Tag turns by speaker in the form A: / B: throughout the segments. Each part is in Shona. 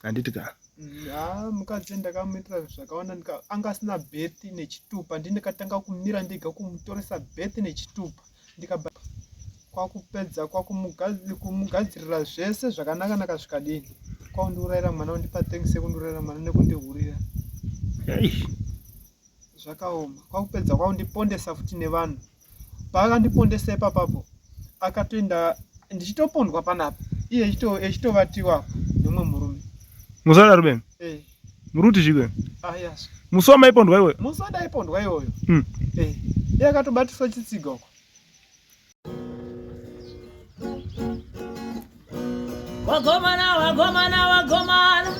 A: Handiti ka?
B: Haa mukadzi ndakamuitira zvakawanda ndika anga asina birth nechitupa ndini ndakatanga kumira ndega kumutoresa birth nechitupa ndikabva kwakupedza kwakumugadzirira zvese zvakanaka naka zvikadini kwakundiurayira mwana kundipa thanks yekundiurayira mwana nekundihurira.
A: Hey.
B: Zvakaoma kwakupedza kwakundipondesa futi nevanhu. Paakandipondesa ipapapo akatoenda ndichitopondwa panapa iye echitovatiwa apa nemumwe murume.
A: Musadaro beni. Eh. Muri kuti chii beni?
B: Ah yes.
A: Musi wamaipondwa iwe?
B: Musi wandaipondwa iwoyo. Mm. Eh. Iye akatobatiswa chitsiga uko.
C: Wagomana, wagomana, wagomana,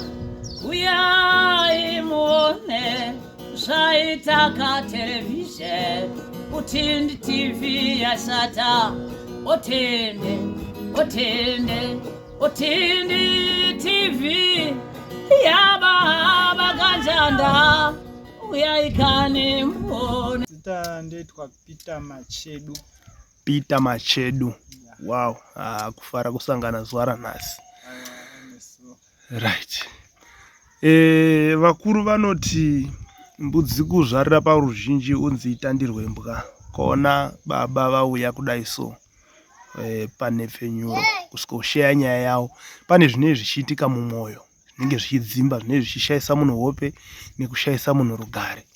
C: uyai muone zvaitaka television utindi TV yashata otende otende otindi TV yababa kanjanda uyai kani muone.
B: Zita ndoitwa Peter Machedu.
A: Peter Machedu. Wow, ah, kufara kusangana zuva ranhasi. Right. E, vakuru vanoti mbudzi kuzvarira paruzhinji unzi itandirwe mbwa. Kona baba vauya kudai so e, panhepfenyuro kusvika kusheya nyaya yavo. Pane zvinenge zvichiitika mumwoyo zvinenge zvichidzimba zvinenge zvichishaisa munhu hope nekushaisa munhu rugare.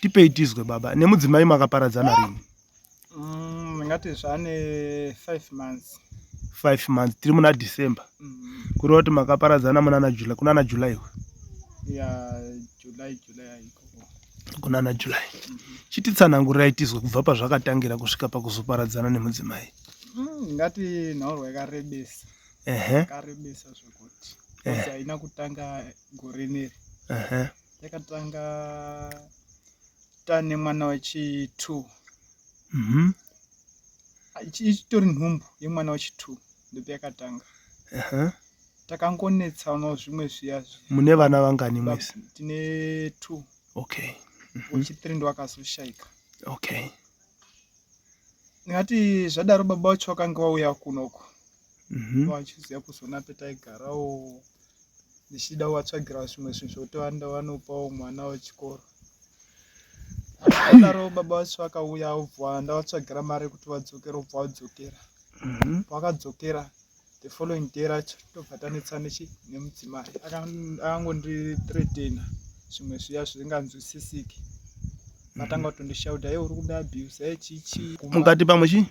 A: Tipei tizwe baba nemudzimai makaparadzana rini?
B: Ndingati zvane 5 months.
A: 5 months tiri muna December. Kureva kuti makaparadzana munana July, kunana July uko.
B: Yeah, July July ikoko.
A: Kunana July. Chititsanangurirai tizwe kubva pazvakatangira kusvika pakuzoparadzana nemudzimai.
B: Ndingati nhaurwa yakarebesa.
A: Ehe.
B: Yakarebesa zvekuti.
A: Eh.
B: Haina kutanga gore rineri.
A: Ehe.
B: Yakatanga tane mwana wechi 2. Ichitori nhumbu yemwana wechi 2 ndopayakatanga. Takangonetsanawo zvimwe zviya zviya.
A: Mune vana vangani mwese?
B: Tine 2.
A: Okay.
B: Wechi 3 ndowakazoshaika.
A: Okay.
B: Ndingati zvadaro baba vacho vakange vauya kunoko. Vachiziva kuzona petaigarawo ndichida kuvatsvagira zvimwe zvinhu zvekuti vanopawo mwana wechikoro. Zvadaro baba vacho vakauya obva ndavatsvagira mari yekuti vadzokere obva vadzokera. Pavakadzokera the following day racho tobva tanetsana chi nemudzimai akangondithreatena zvimwe zviya zvisinganzwisisiki. Vatanga kutondishauta hey uri kundiabuse hey chii chii.
A: Mukati pamwe chii?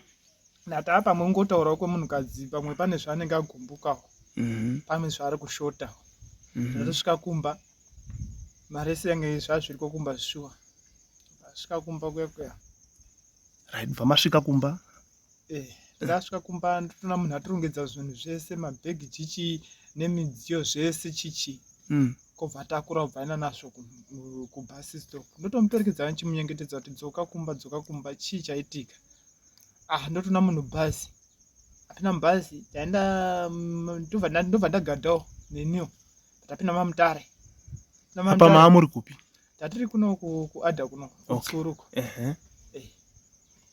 B: Ndati ah pamwe kungotaurawo kwemunhukadzi pamwe pane zvaanenge agumbukawo. Pamwe zvaari kushotawo. Ndatosvika kumba mari yese yange zvazviriko kumba zvishuwa. Ndasvika kumba kuya kuya.
A: Right, bva masvika kumba.
B: Eh, ndakasvika kumba ndotoona munhu atorongedza zvinhu zvese mabhegi chichi nemidziyo zvese chichi. Kobva atakura obva aenda nazvo kubus stop. Ndotomuperekedza ndichimunyengetedza kuti dzoka kumba dzoka kumba chii chaitika. Ah, ndotoona munhu bhazi. Apinda mubhazi taenda ndobva ndagadhawo neniwo. Tapinda maMutare.
A: Apa maamuri kupi?
B: Tatiri kuno kuAda kuno kuTsuru uko.
A: Ehe.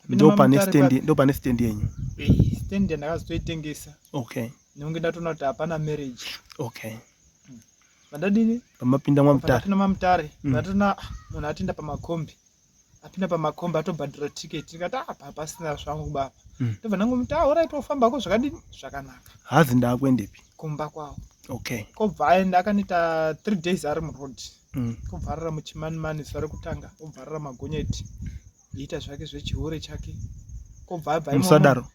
A: Ndo pane stand, ndo pane stand yenyu.
B: Eh, stand ndakazotoitengesa.
A: Okay.
B: Nonge ndatoona kuti hapana marriage.
A: Okay.
B: Vandadini?
A: Pamapinda mwaMutare.
B: Pandapinda mwaMutare, ndatoona munhu atinda pamakombi. Apinda pamakombi atobhadhara ticket ndikati apa hapasina zvangu baba. Ndobva ndangomuti ah alright wofambako zvakadini? Zvakanaka.
A: Hazi ndaakuendepi?
B: Kumba kwavo.
A: Okay.
B: Kobva aenda akanoita 3 days ari muroad. Kobva arara muchimanimani zuva rekutanga obva arara magonyeti. Eita zvake zvechihure chake. Kobva abva
A: imomo. Musadaro.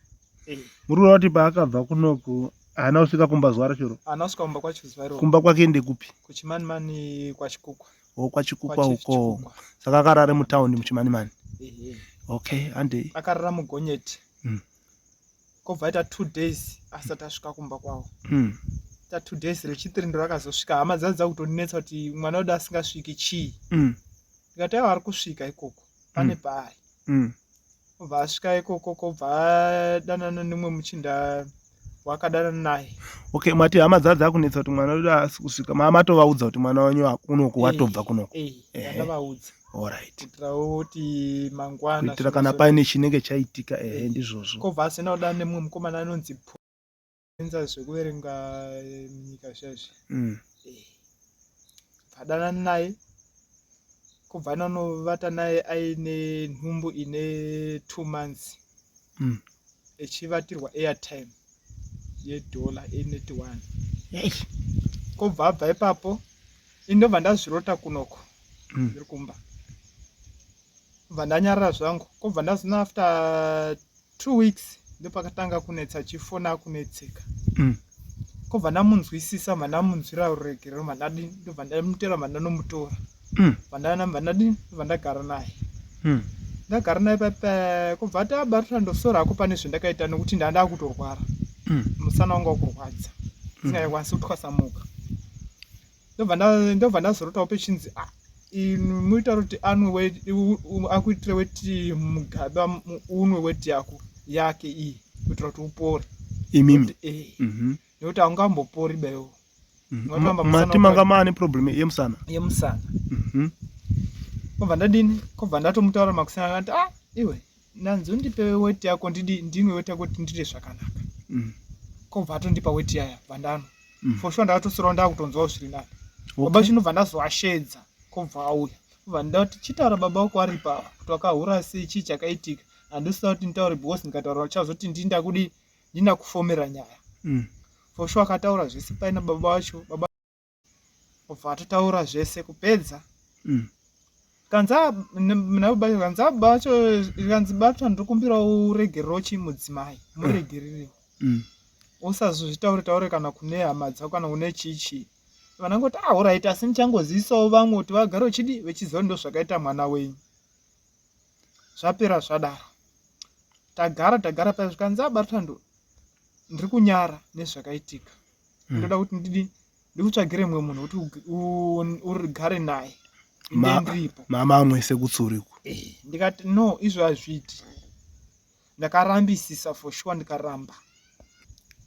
A: Muri kureva kuti paakabva kunoku haana kusvika kumba zuva racho iro?
B: Haana kusvika kumba kwacho zuva iroro.
A: Kumba kwake ndekupi?
B: Kuchimanimani kwaChikukwa.
A: Oh, kwaChikukwa uko. Saka akarara mutaundi muChimanimani.
B: Ehe.
A: Okay, handei.
B: Akarara mugonyeti. Kobva aita 2 days asati asvika kumba kwavo. Ta 2 days rechitiri ndiro rakazosvika. Hama dzadzi dzakutonetsa kuti mwana wedu asingasviki chii. Ndikati aiwa ari kusvika ikoko. Pane paari. Obva asvika ikoko kobva adanana nemumwe muchinda wakadanana naye.
A: Okay, mati hama dzadzi dzakunetsa kuti mwana wedu haasi kusvika. Matovaudza kuti mwana wenyu kunoku watobva kunoku.
B: Eh, ndavaudza.
A: Alright.
B: Kuitirawo kuti mangwana.
A: Kuitira kana paine chinenge chaitika ehe ndizvozvo.
B: Kobva asina kudana nemumwe mukomana anonzi Enza zvekuverenga nyika zviya zviya. Adanana naye kubva anonovata naye aine nhumbu ine 2 months echivatirwa airtime yedollar ineti 1. Kobva abva ipapo, ini ndobva ndazvirota kunoko ndiri kumba, bva ndanyarara zvangu. Kobva ndazona after 2 weeks ndopakatanga kunetsa, chifona akunetseka. Kobva ndamunzwisisa, bva ndamunzwira ruregerero, bva ndadini, ndobva ndamutera, bva ndanomutora. Bva ndadini, ndobva ndagara naye. Ndagara naye paipa, kobva ati abatwa ndosora hako pane zvandakaita, nekuti ndanga kutorwara. Musana wanga wakurwadza, singakwanisi kutwasamuka. Ndobva ndazorotawo pechinzi, ah, muita kuti anwe, akuitire weti mugaba, unwe weti yako yake iyi kuitira kuti upore.
A: Imimi?
B: Nekuti haungambopori baiwo.
A: Mati manga maane problem yemusana?
B: Yemusana. Kobva ndadini, kobva ndatomutaura makusana, akati, ah, iwe, ndanzi undipe weti yako, ndidi ndinwe weti yako kuti ndite zvakanaka. Kobva atondipa weti yaya, bva ndanwa. For sure ndakatosirawo ndakutonzwawo zviri nani. Baba chinobva ndazoashedza, kobva auya, kobva ndati, chitaura baba wako ari pava kuti wakahura sei, chii chakaitika. Handisida kuti nditaure because ndikataura uchazoti ndinda kudi ndinda kufomera nyaya. For sure akataura zvese paina baba vacho. Baba obva atotaura zvese kupedza. Kanzi nababa vacho, kanzi baba vacho, kanzi batwa, ndinokumbira uregerero chimudzimai, muregererewo. Usazozvitaure taure kana kune hama dzako kana kune chichi. Vanangoti, ah, alright, asi ndichangozivisawo vamwe kuti vagare vechidi vechiziva ndo zvakaita mwana wenyu. Zvapera zvadaro, tagara tagara paya, zvikanzi, abatwa, ndiri kunyara nezvakaitika. Ndoda kuti ndidi ndikutsvagire mumwe munhu kuti ugare naye, inde ndiripo.
A: Mama amwe sekutsuriku.
B: Ndikati no, izvo hazviiti. Ndakarambisisa for sure, ndikaramba.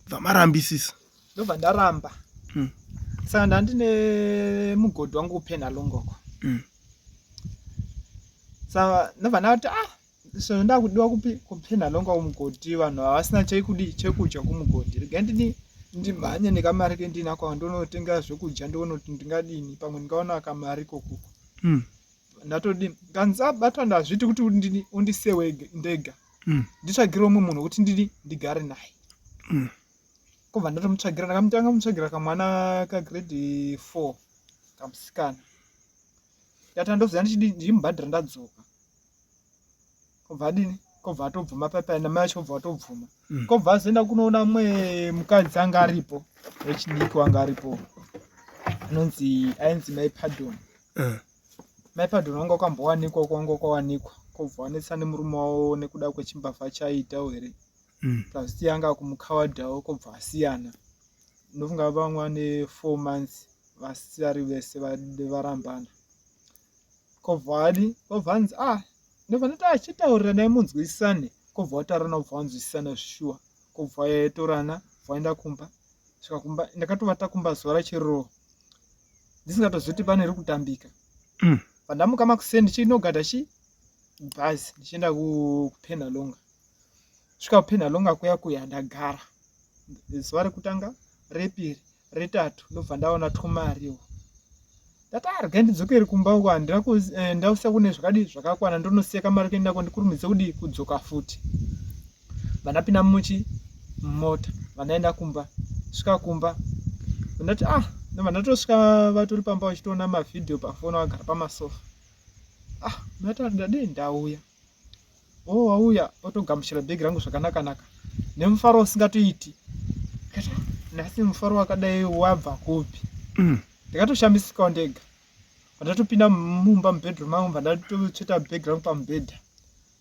A: Bvamarambisisa?
B: Ndobva ndaramba. Saka ndandine mugodhi wangu kuPenhalonga uko. Saka ndobva ndati, ah, so ndakudiwa kupi? KuPenhalonga kumugodhi. Vanhu havasina chekudi chekudya kumugodhi. Regai ndidi ndimhanye nekamari kendinako, ndonotenga zvekudya, ndione kuti ndingadini, pamwe ndingaona kamari ikokoko. Ndatodi kanzi abatwa, ndazviti kuti ndidi undisiye ndega, nditsvagire umwe munhu wekuti ndidi ndigare naye. Kobva ndatomutsvagira, ndakamutanga mutsvagira kamwana kagrade 4, kamusikana. Ndati andoziva ndichidi ndichimubhadhara ndadzoka. Kobva adini, kobva atobvuma paipai, namai acho kobva atobvuma. Kobva azoenda kunoona mumwe mukadzi anga aripo wechidiki, wanga aripo, anonzi, ainzi Mai Pardon. Mai Pardon wanga wakambowanikwa, kwanga kwakawanikwa, kobva wanetsa nemurume wavo nekuda kwechimbavha chaiitawo here. Plus anga kumukawadhawo, kobva asiyana. Ndofunga vamwe vane 4 months vasari vese varambana. Kobva adi, kobva anzi, ah, ndobva ndati achitaurira naye munzwisisane. Kobva wataurana, kobva wanzwisisana zvishuwa, kobva yatorana, vaenda kumba. Svika kumba, ndakatovata kumba zuva rachiroo, ndisingatozivi kuti pane riri kutambika. Pandamuka makuseni, ndichinogada chi bhazi ndichienda kuPenhalonga. Svika kuPenhalonga kuya kuya, ndagara zuva rekutanga, repiri, retatu, ndobva ndaona twumariwo. Ndati, ah, regai ndidzokere kumba uko, handina ndausiya kune zvakadi zvakakwana, ndonosiya kamari kuendako, ndikurumidze kudi kudzoka futi. Vandapinda muchi mumota, vandaenda kumba. Svika kumba, ndati, ah, ndobva ndatosvika vatori pamba vachitoona mavhidhiyo pafoni, vagara pamasofa. Ah, ndati ndadii, ndauya. Oh, wauya? Otogamuchira bhegi rangu zvakanaka naka nemufaro usingatoiti. Ndikati, "Ah, nhasi mufaro wakadai wabva kupi?" Ndakatoshamisikawo ndega. Pandatopinda mumba, mubedroom mangu, vandatotsveta bhegi rangu pamubhedha,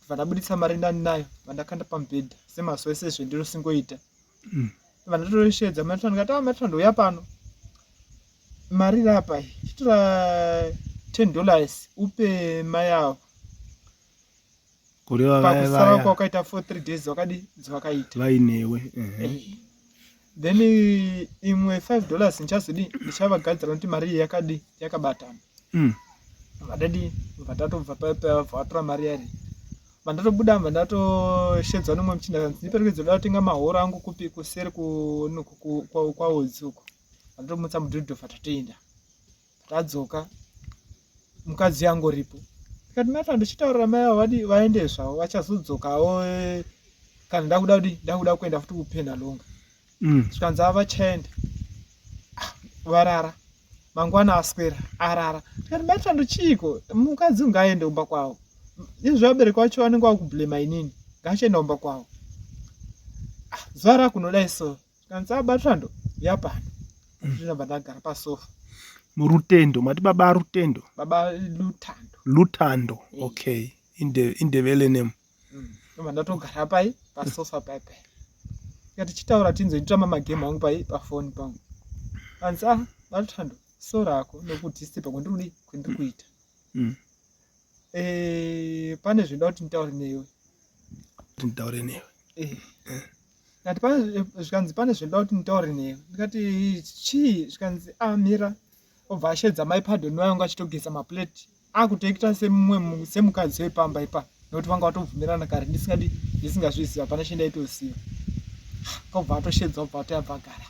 B: vandabuditsa mari ndandinayo, vandakanda pamubhedha semazuva ese zvendinosingoita. Vandatoshedza matron, ndikati, ah, matron, ndouya pano, mari iri apa iyi, chitora $10 upe mai avo.
A: Kureva vaya
B: pakusara
A: vaya
B: kwakaita for 3 days wakadi dzawakaita
A: vainewe, ehe.
B: Then imwe $5 ndichazodi ndichavagadzira kuti mari iyi yakadi yakabatana. Vandadi vandatobva paipa, vatora mari yari. Vandatobuda, vandatoshedzwa nomumwe muchinda, kanzi ndiperekedze, ndoda kutenga mahoro angu kupi, kuseri kwaudzi uko. Vandatomutsa mudhudhu, tatoenda. Tadzoka mukadzi yangoripo ndikati mata ndichitaurira mai avo vadi vaende zvavo vachazodzokawo eh, kana ndakuda kudi ndakuda kuenda futi kupenhalonga mm. zvikanzi avachaenda ah, varara mangwana aswera arara tikati matando chiiko mukadzi ungaende kumba kwavo izvo vabereki vacho vanenge vakublema inini ngachienda kumba kwavo ah, zuva rakunodai so zvikanzi abatando yapano ndinobva ndagara pasofa
A: Rutendo mati baba Rutendo
B: baba Lutando
A: Lutando eh. Okay indebele name
B: mm. ndobva ndatogara pai pasofa pai pai tikati chitaura tinzwe nditamba magame angu pai pafoni pangu anzi ah baLutando so rako nokudisturba kwandiri kwendiri kuita mm. eh, pane zvinoda kuti nditaure newe
A: nditaure newe eh.
B: eh. Ndikati pane zvikanzi pane zvinoda kuti nditaure newe. Ndikati chii zvikanzi amira ah, obva ashedza mai Pardon vaye vanga vachitogeza maplate akutoekita semumwe semukadzi wepamba ipa nekuti vanga vatobvumirana kare ndisingadi ndisingazviziva hapana chendaitoziva kobva atoshedza obva atoyabva agara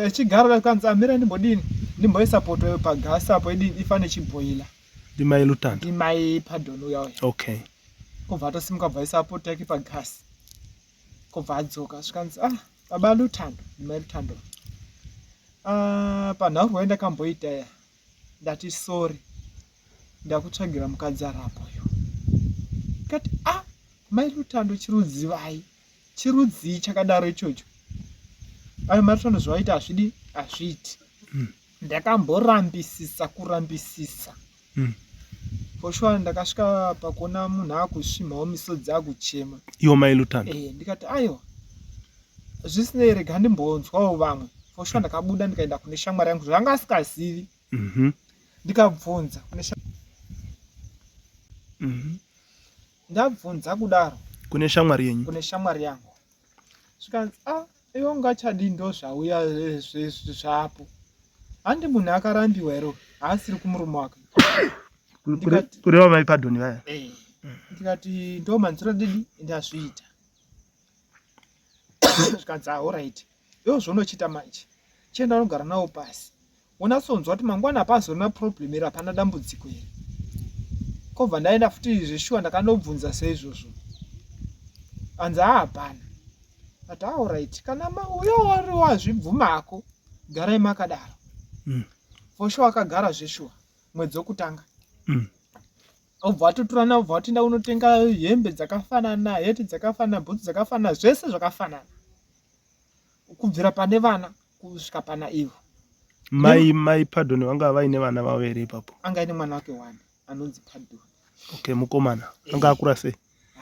B: achigara kanzi amira ndimbodini ndimboisa poto pagasi apo idini ifane chibhoila
A: ndimai Lutando
B: ndimai Pardon uya uya
A: okay
B: kobva atosimuka bva aisa poto yake pagasi kobva adzoka zvikanzi ah baba Lutando ndimai Lutando ah, panhaurwa yandakamboita ya ndati sorry ndakutsvagira mukadzi arapo yo kati ah mai Lutando chirudzivai chirudzii chakadaro ichocho ayo mai Lutando zvawaita hazvidi hazviiti mm. Ndakamborambisisa kurambisisa mm. For sure ndakasvika pakuona munhu akusvimhawo misodzi akuchema
A: iwo mai Lutando
B: eh, ndikati aiwa zvisinei rega ndimbonzwawo vamwe for sure ndakabuda ndikaenda kune shamwari yangu zvanga asikazivi mm -hmm. ndikabvunza kune mm -hmm. ndabvunza kudaro
A: kune shamwari yenyu
B: kune shamwari yangu zvikanzi ah iwe ungachadii ndozvauya zvapo handi munhu akarambiwa here haasiri kumurume wake
A: kureva mai Pardon vaya
B: eh, ndikati ndo manziro didi ndazviita zvikanzi aorit iwo zvaunochiita manje chienda unogara nawo pasi Wonatsonzwa kuti mangwana hapazorina problem here hapana dambudziko here. Kobva ndaenda futi zveshuwa ndakanobvunza seizvozvo. Anzi haa hapana. But alright kana uyo wari wazvibvuma hako garai makadaro. Mm. For sure akagara zveshuwa mwedzi wekutanga. Mm. Obva atotorana obva atoenda kunotenga hembe dzakafanana, heti dzakafanana, bhutsu dzakafanana, zvese zvakafanana. Kubvira pane vana kusvika pana ivo.
A: Mai mai Pardon vanga vaine vana vavo here ipapo?
B: Anga aine mwana wake one anonzi Pardon.
A: Okay, mukomana anga akura sei?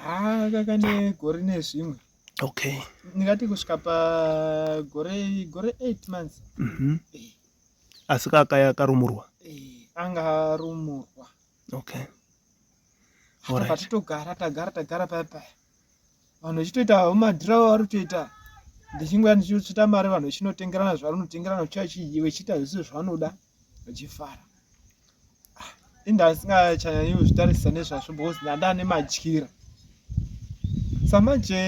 B: Haa kakane gore nezvimwe.
A: Okay.
B: Ndingati kusvika pa gore gore 8 months.
A: Mhm. Mm eh. Asi kakaya karumurwa.
B: Eh, anga arumurwa.
A: Okay.
B: Alright. Patitogara tagara tagara paya paya. Vanhu vachitoita havo madhira avo vari kutoita ndichinguya ndichitsvita mari vanhu vachinotengerana zvavanotengerana vachiita zvese zvavanoda vachifara ah, indasingachanyanyi kuzvitarisa nezvazvo because ndandane madyira samanje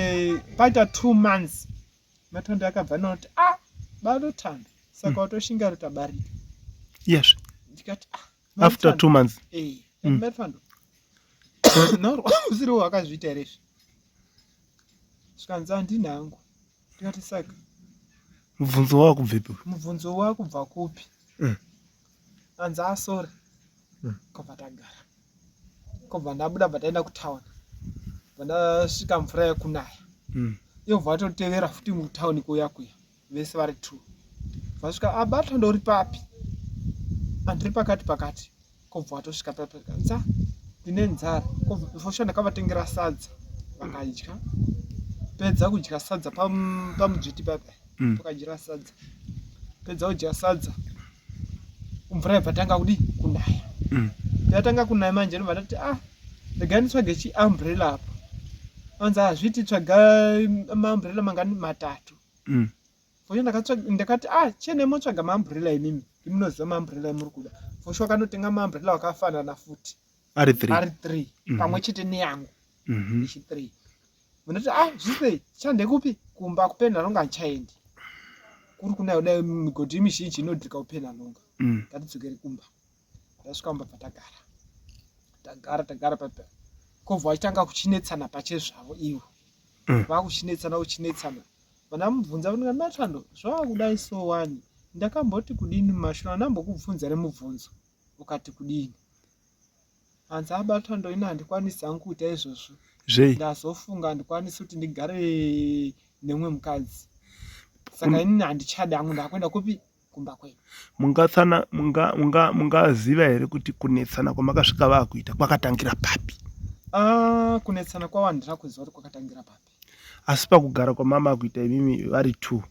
B: paita two months matondo akabva noti ah balotando saka hmm. watoshinga rutabarika
A: yes
B: ndikati ah
A: after two months
B: eh mm. usiri wakazviita here izvi zvikanzi handina hangu ndikati saka
A: mubvunzo wakubvepi
B: mubvunzo wakubva kupi mm. anzi asori ah, mm. kobva tagara kobva ndabuda bva taenda kutown bva ndasvika mvura yekunaya mm. iyo bva vatotevera futi mutown kuuya kuya vese vari two vasvika abatwa ndori papi andiri pakati pakati kobva watosvika papi tsa ndine nzara fosha ndakavatengera sadza vakadya pedza kudya sadza pamudzviti papi mm. pakadyira sadza pedza kudya sadza mvura yabva tanga kudii kunaya mm. yatanga kunaya manje ndobva ndati ah regai nditsvage chiumbrella apa anzi hazviti tsvaga maumbrella mangani matatu mm. for sure ndakati ah chene motsvaga maumbrella imimi imunoziva maumbrella emuri kuda for sure akanotenga maumbrella akafanana futi
A: ari three
B: ari three mm -hmm. pamwe chete neyangu mm -hmm. ichi three munoti ah zvisei chande kupi kumba kupenha ronga ndichaendi Kuri kunaya kudai migodhi mizhinji inodhirika kuPenhalonga. Ngatidzokere kumba. Tasvika kumba bva tagara. Tagara tagara papa. Kobva vachitanga kuchinetsana pachezvavo ivo. Vakuchinetsana kuchinetsana. Vandamubvunza kuti Mathando zvava kudai so wani ndakamboti kudini mumashure andambokubvunza here mubvunzo ukati kudini hanzi aBaThando ini handikwanisi hangu kuita izvozvo
A: Zvei?
B: Ndazofunga handikwanisi kuti ndigare nemumwe mukadzi saka inini handichadi hangu ndakuenda kupi kumba kwedu.
A: Mungatsana munga munga mungaziva here kuti kunetsana kwamakasvika vakuita kwakatangira papi?
B: Ah, kunetsana kwavo handina kuziva kuti kwakatangira papi.
A: Asi pakugara kwamama kuita imimi vari two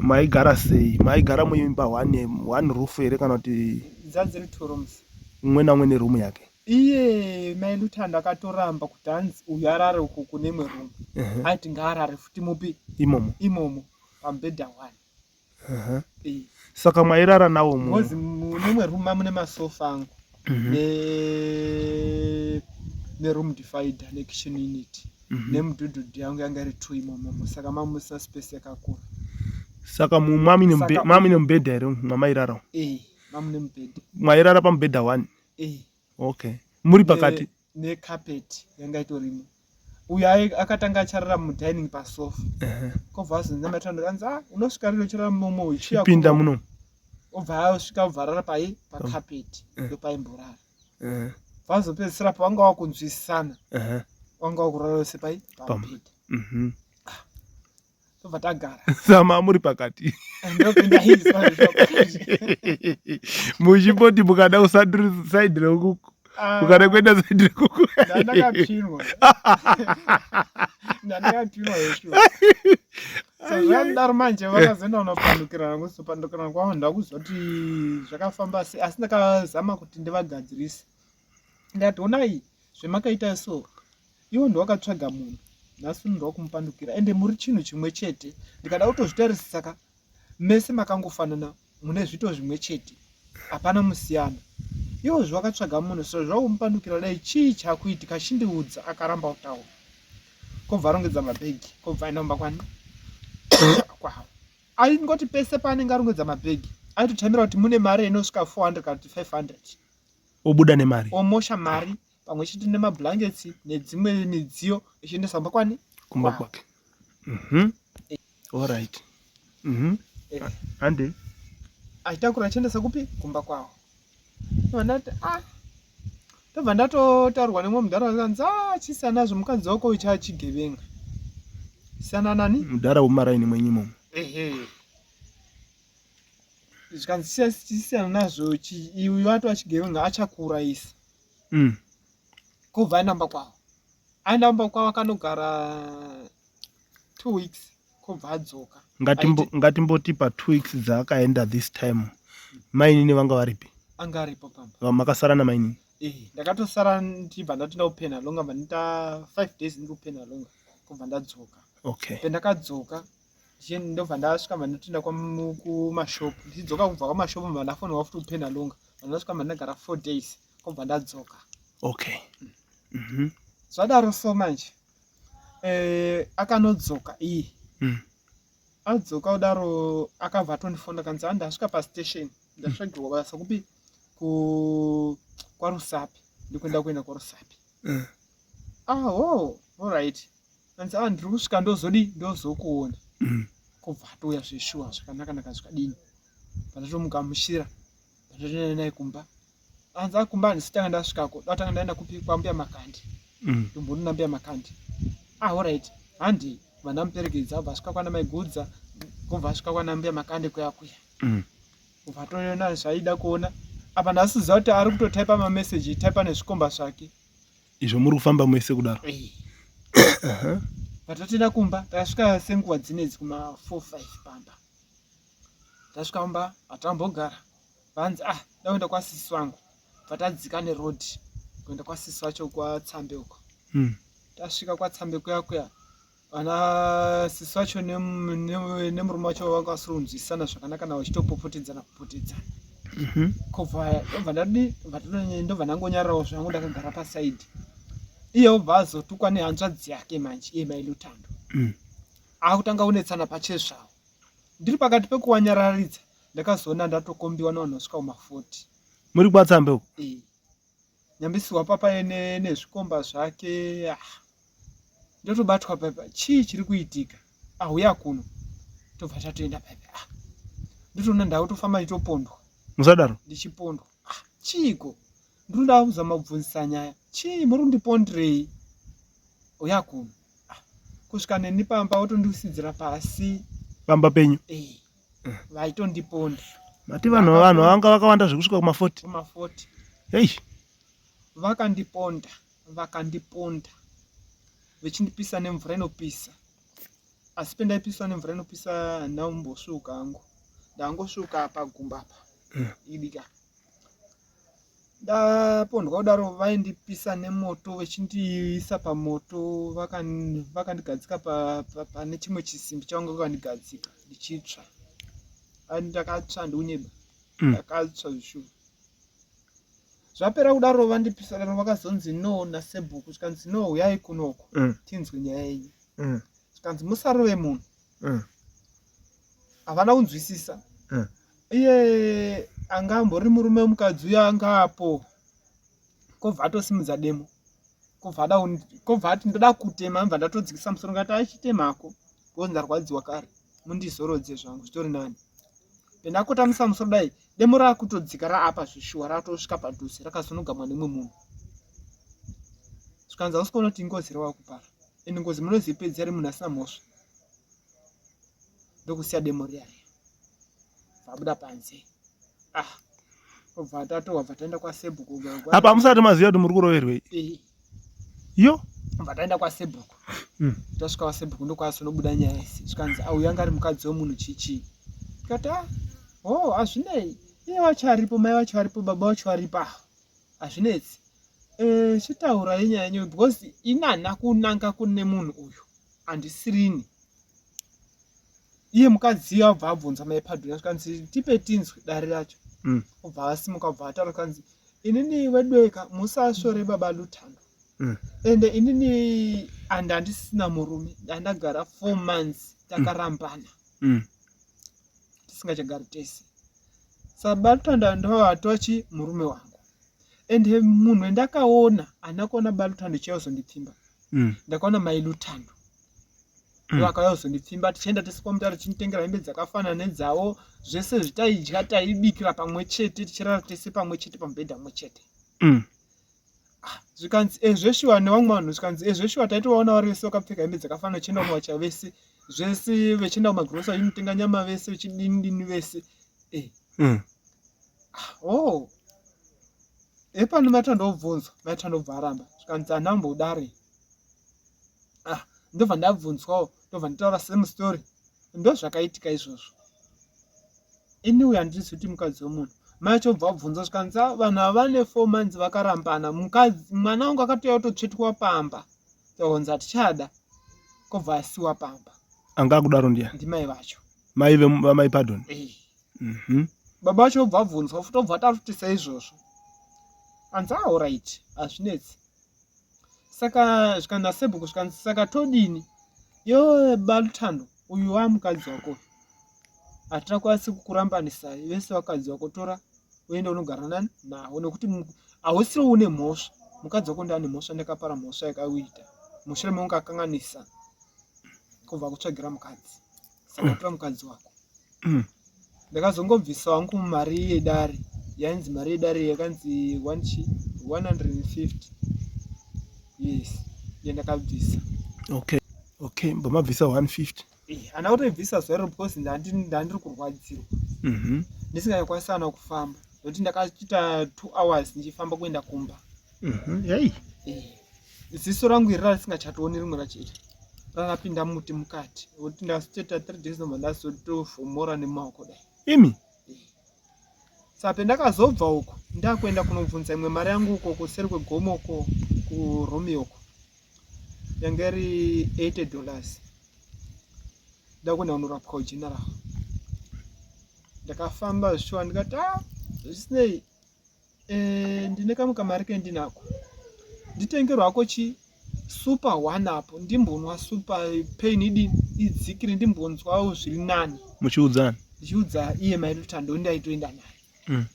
A: maigara sei? Maigara muimba one one roof here kana kuti
B: Dzadziri two rooms.
A: Umwe naumwe neroom yake?
B: Iye mai Luthando akatoramba kuti hanzi uyu arare uku kune imwe room. Aiti ngaarare futi mupi?
A: Imomo.
B: Imomo pamubhedha one.
A: Saka mairara nawo mu
B: Because mune imwe room mune masofa angu neroom divider nekitchen unit nemudhudhudhu yangu yanga iri two imomomo saka mamusina space yakakura.
A: Saka mamine mubhedha here mwamairara?
B: Eh, mamune mubhedha.
A: Mwairara pamubhedha one?
B: Eh.
A: Okay. Muri pakati?
B: Necarpet yanga itorimo. Uyo akatanga acharara mudining pasofa. Kobva azonzi naMathando anzi ah unosvika rino uchirara mumomo uchiya
A: Pinda muno.
B: Obva asvika obva arara pai pacarpet ndopaimborara. Vazopedzisira pavanga vakunzwisisana. Vanga vakurara vese pai pamubhedha. Tobva tagara.
A: Sama muri pakati.
B: Ndopinda izwa
A: Muchimboti mukada usandiri side rekuku. Ukada kuenda side rekuku.
B: Ndandakapinwa. Ndandakapinwa yeshuwa. So zvadaro manje vakazoenda kunopandukirana kuzopandukirana kwavo ndakuziva kuti zvakafamba sei asi ndakazama kuti ndivagadzirise. Ndati honai zvemakaita so iwo ndowakatsvaga munhu nhasi uno ndowakumupandukira ende muri chinhu chimwe chete ndikada kutozvitarisisa ka mese makangofanana mune zvito zvimwe chete hapana musiyano iwo zvawakatsvaga munhu so zvakumupandukira dai chii chakuitika chindiudza akaramba kutaura kobva arongedza mabhegi kobva aenda kumba kwani kwavo aingoti pese paanenge arongedza mabhegi aitotamira kuti mune mari inosvika 400 kana kuti 500
A: obuda nemari
B: omosha mari pamwe chete nemablankets nedzimwe midziyo ichiendesa kumba kwani
A: kumba kwake. Alright. Hande.
B: Achitakura achiendesa kupi kumba kwavo. Ndati ah ndobva ndatotaurwa nemumwe mudhara akanzi ah chisiyana nazvo mukadzi wako uyu chachigevenga. Siyana nani?
A: Mudhara wemumaraini mwenyu imomo.
B: Ehe. Zvikanzi chisiyana nazvo uyu ato achigevenga achakuurayisa. Kobva aenda kumba kwavo. Aenda kumba kwavo akanogara 2 weeks kobva adzoka.
A: Ngatimboti pa 2 weeks dzaakaenda this time mainini vanga varipi?
B: Anga aripo pamba.
A: Makasara namainini?
B: Eh, ndakatosara ndibva ndatoenda kuPenhalonga bva ndaita 5 days ndiri kuPenhalonga kobva ndadzoka.
A: Okay.
B: Pendakadzoka ndobva ndasvika bva ndatoenda kumashopu ndichidzoka kubva kumashopu bva ndafonwa futi kuPenhalonga bva ndasvika bva ndagara 4 days kobva ndadzoka.
A: Okay.
B: Zvadaro so manje akanodzoka iye. Adzoka kudaro akabva atondifona kanzi ah ndasvika pastation ndasvagirwa basa kupi kwaRusape ndikuenda kuenda kwaRusape. Ah oh alright. Kanzi ah ndiri kusvika ndozodi ndozokuona. Kobva atouya zveshuwa zvakanaka naka zvikadini. Pandatomugamuchira ndatoenda naye kumba. Anzi akumba handisi tanga ndasvikako ndatanga ndaenda kupi kwambuya Makandi. Ndombonona mbuya Makandi. Ah alright handi vandamuperekedza abva asvika kwana Maigudza kobva asvika kwana mbuya Makandi kuya kuya. Kubva atoona zvaida kuona apa ndasiziva kuti ari kutotaipa mameseji taipa nezvikomba zvake.
A: Izvo muri kufamba mese kudaro.
B: Patatoenda kumba takasvika senguva dzinedzi kuma 4 5 pamba. Tasvika kumba hatambogara vanzi ah ndakuenda kwasisi wangu patadzika neroad kuenda kwasisi wacho kwaTsambe uko. Tasvika kwaTsambe kuya kuya vana sisi vacho nemurume wacho vanga vasiri kunzwisisana zvakanaka navo vachitopopotedzana kupotedzana. Kobva ndobva ndadi ndobva ndangonyararawo zvangu ndakagara pasaidi. Iye obva azotukwa nehanzvadzi yake manje iye mai Luthando. Akutanga kunetsana pachezvavo. Ndiri pakati pekuwanyararidza ndakazoona ndatokombiwa nevanhu vasvika kuma 40.
A: Muri kwaTsambe uko?
B: Eh. Nyambisirwa papa nezvikomba zvake. Ah. Ndotobatwa papa chii chiri kuitika? Ahuya ah, kuno. Tobva tatoenda papa. Ah. Ndotoona ndakutofamba ndichitopondwa.
A: Musadaro.
B: Ndichipondwa. Ah, chiiko? Ndinoda kuzama kubvunzisa nyaya. Chii muri kundipondirei? Uya kuno. Ah, kusvika neni pamba wotondiusidzira pasi.
A: Pamba penyu?
B: Eh. Vaitondiponda.
A: Mati vanhu vanhu vanga vakawanda zvekusvika kuma 40.
B: Kuma 40.
A: Hey.
B: Vakandiponda, vakandiponda. Vechindipisa nemvura inopisa. Asi pendaipiswa nemvura inopisa handina kumbosvuuka hangu. Ndangosvuuka pagumba apa. Idika. Ndapondwa kudaro vaindipisa nemoto vechindiisa pamoto vakandigadzika pane chimwe chisimbi chavanga vakandigadzika ndichitsva. Ndakatsva ndikunyeba. Ndakatsva zvishuwa. Zvapera kudaro vandipisa daro vakazonzi no nasebhuku zvikanzi no huyai kunoko tinzwe nyaya yenyu. Zvikanzi musarove munhu. Havana kunzwisisa. Iye anga ambori murume wemukadzi uya anga apo kobva atosimudza demo kobva ada kobva ati ndoda kutema ndobva ndatodzikisa musoro ngati achitemako because ndarwadziwa kare mundizorodze zvangu zvitori nani pendakotamisa musoro dai demo rakutodzika raapa zvishuwa ratosvika padhuze rakazonogamwa nemwe munhu zvikanzi hausi kuona kuti ingozi rawakupara and ngozi munozipedza ri munhu asina mhosva ndokusiya demo riya riya vabuda panze ah obva tatohwa bva taenda kwasebhuku
A: apa musati maziva kuti muri kuroverwei eh. yo
B: bva taenda kwasebhuku mm. tasvika kwasebhuku ndokwasonobuda nyaya isi zvikanzi auyu anga ari mukadzi wemunhu chichii tikati ah oh hazvinei iye wacho aripo mai vacho varipo baba vacho varipo ah hazvinetsi eh, chitaurai nyaya yenyu because inana kunanga kune munhu uyu handisirini iye mukadzi iye abva abvunza mai Paduna zvikanzi tipe tinzwe dare racho mm. obva asimuka obva ataura zvikanzi inini wedweka musasvore baba Luthando mm. ende inini and handisina murume ndandagara four months takarambana mm. tisingachagari tese saka baba Luthando ndovatochi murume wangu ende munhu wendakaona handina kuona baba Luthando chiyazondipfimba mm. ndakaona mai Luthando mm. Vakauya kuzondipfimba tichienda tese kwamutare tichinditengera hembe dzakafanana nedzavo zvese zvitaidya taibikira pamwe chete tichirara tese pamwe chete pamubhedha mumwe chete mm. ah, zvikanzi eh, zveshuwa nevamwe vanhu zvikanzi eh, zveshuwa taitovaona vari vese vakapfeka hembe dzakafanana vachienda kuwacha vese zvese vechienda kumagrosa vachinotenga nyama vese vechidini dini vese eh. mm. ah, oh epano maitandobvunzwa maitandobva aramba zvikanzi handambodare ah ndobva ndabvunzwawo ndobva nditaura same story ndozvakaitika izvozvo ini uyo handisi kuti mukadzi wemunhu mai acho obva abvunza zvikanzi ah, vanhu ava vane four months vakarambana mukadzi mwana wangu akatouya kutotsvetwa pamba taonzi hatichada kobva asiwa pamba
A: anga akudaro ndiya
B: ndimai vacho
A: mai vamai pardon
B: eh. mm -hmm. baba vacho obva abvunzwa futi obva atafuti saizvozvo anzi aorit ah, hazvinetsi saka zvikanzi nasebhuku zvikanzi saka todini yo baluthando uyu wamukadzi wako hatina kwanisi kukurambanisai vese vakadzi wako tora uende unogara nani nawo nekuti hausiri une mhosva mukadzi wako ndiane mhosva ndakapara mhosva yakauita mushure mekunge akanganisa kubva kutsvagira mukadzi saka tora mukadzi wako mm. Ndakazongobvisa wangu mari yedare yainzi mari yedare yakanzi 150 yes yandakabvisa.
A: Okay okay mbomabvisa 150
B: eh, ana kutoibvisa zuva iro because ndandiri kurwadzirwa mhm. ndisingakwanisi ana kufamba nokuti ndakaita two hours ndichifamba kuenda kumba
A: mhm, yei
B: eh, ziso rangu iri rarisingachatooni rimwe rachita rakapinda muti mukati kuti ndasitoita three days nobva ndazotofomora nemaoko dai
A: imi
B: eh. saka pendakazobva uko ndakuenda kunobvunza imwe mari yangu uko kuseri kwegomo uko kuromeo uko yanga iri 80 dollars ndakuenda kunorapwa kugeneral ndakafamba zvishuwa ndikati ah zvisinei Eh, ndine kamwe kamari kendinako nditengerwako chi super one apo ndimbonwa super pain idini idzikire ndimbonzwawo zviri nani.
A: Muchiudzana?
B: Ndichiudza iye mai Lutando ndaitoenda naye.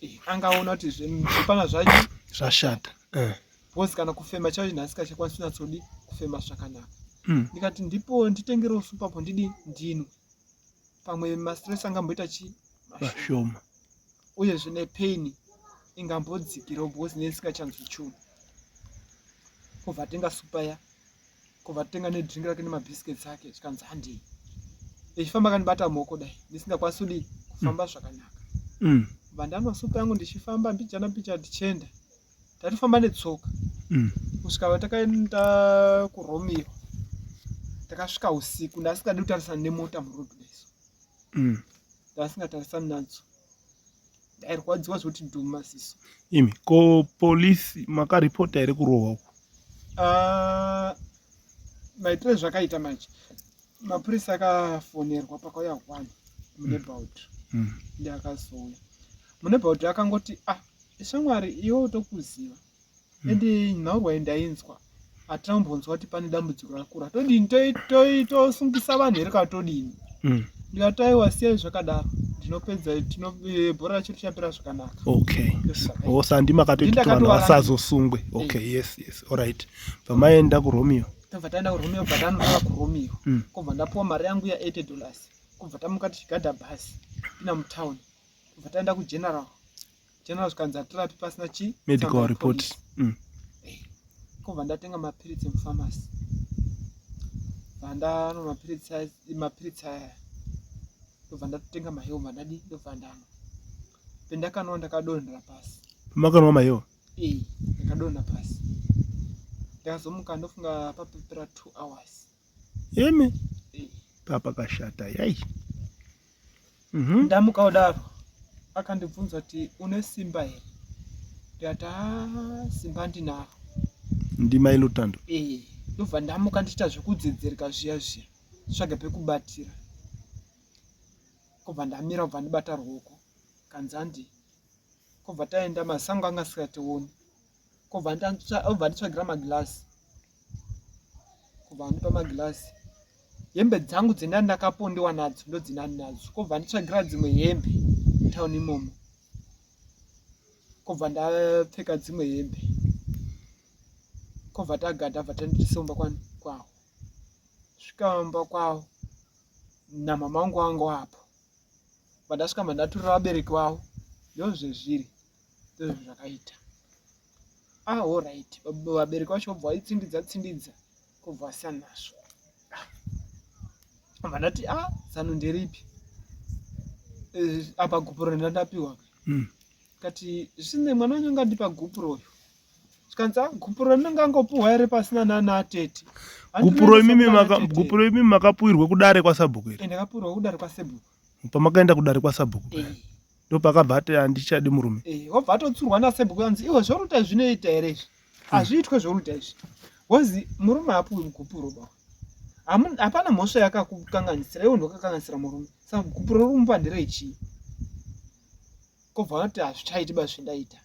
B: Eh, angaona kuti zvepana zvacho
A: zvashata.
B: Because kana kufema chacho nhasi kachakwanisi kunyatsodi kufema zvakanaka. Ndikati ndipo nditengerewo supu apo ndidi ndinwe. Pamwe mastress angamboita chi
A: mashoma.
B: Uyezve nepain ingambodzikirawo because ndisingachanzwi chunhu. Kobva atenga supa ya kobva atenga nedrink rake nemabiscuits ake zvikanzi handei. Ndichifamba akandibata maoko dai ndisingakwanisi kudii kufamba zvakanaka. Bva ndanwa supa yangu ndichifamba mbijana mbijana ndichienda. Tatofamba netsoka. Kusvika takaenda kuRomeo. Takasvika usiku ndasingadi kutarisana nemota muroad daiso. Ndasingatarisani nadzo. Ndairwadziwa zvekuti dhuma siso.
A: Imi ko police makaripota here kurohwa uku?
B: Maitire zvakaita manje. Mapurisa akafonerwa pakauya one munebaud. Ndiye akazouya. Munebaud akangoti ah shamwari iwe utokuziva. Ende nhaurwa iyi ndainzwa. Hatina kumbonzwa kuti pane dambudziko rakura. Todini tosungisa vanhu here kana todini? Ndikati aiwa siyai zvakadaro. Ndinopedza bhora racho richapera zvakanaka.
A: Okay. Oh, sandi makatoita kuti vanhu vasazosungwe. Okay, yes, yes. All right. Pamaenda kuRomeo.
B: Tobva taenda kuRomeo, bva tanorara kuRomeo. Kobva ndapuwa mari yangu ya $80. Kobva tamuka tichigadha bhasi. Pinda mutown. Kobva taenda kuGeneral. General zvikanzi hatirapi pasina chi
A: medical report.
B: Kobva ndatenga mapiritsi mupharmacy. Bva ndanwa mapiritsi aya. Ndobva ndatotenga mahewu mandadi ndobva ndanwa. Pendakanwa ndakadonhera pasi.
A: Makanwa mahewu?
B: Eh, ndakadonha pasi. Ndakazomuka ndofunga papera 2 hours.
A: Imi. Papakashata yai.
B: Ndamuka kudaro akandibvunza kuti une simba here? Ndikati haa simba ndinaro.
A: Ndimai Lutando.
B: Eh, ndobva ndamuka ndichiita zvekudzedzereka zviya zviya. Tsvaga pekubatira. Kobva ndamira kubva ndibata ruoko. Kanzi handi. Kobva taenda masango anga asingationi. Kobva nditsvagira magilasi. Kobva andipa magilasi. Hembe dzangu dzendani ndakapondewa nadzo ndodzinani nadzo. Kobva nditsvagira dzimwe hembe mutown imomo. Kobva ndapfeka dzimwe hembe. Kobva tagadha bva taendeswa kwavo. Svika kumba kwavo namama vangu vanga vapo. Pandasvika mandaturira vabereki vavo ndozvezviri ndozvazvakaita. Ah alright vabereki vacho vobva vaitsindidza tsindidza kobva vasiyana nazvo. Bva ndati ah zano nderipi apa gupuro randapiwa. Kati zvisinei mwana wenyu angandipa gupuro uyu. Zvikanzi ah gupuro rinenge angopuhwa here pasina nana atete.
A: Gupuro imimi maka gupuro imimi makapuirwe kudare kwasabhuku here?
B: Ndakapuirwa kudare kwasabhuku.
A: Pamakaenda kudare kwasabhuku. Ndopakabva ati handichadi murume.
B: Wobva atotsurwa nasabhuku anzi iwe zvoruta zvinoita here izvi? Hazviitwe zvoruta izvi. Wozi murume haapuwi gupuro ba. Hapana mhosva yakakukanganisira iwe ndokakanganisira murume. Saka gupuro rokumupa nderechii? Kobva vanoti hazvichaiti ba zvendaita.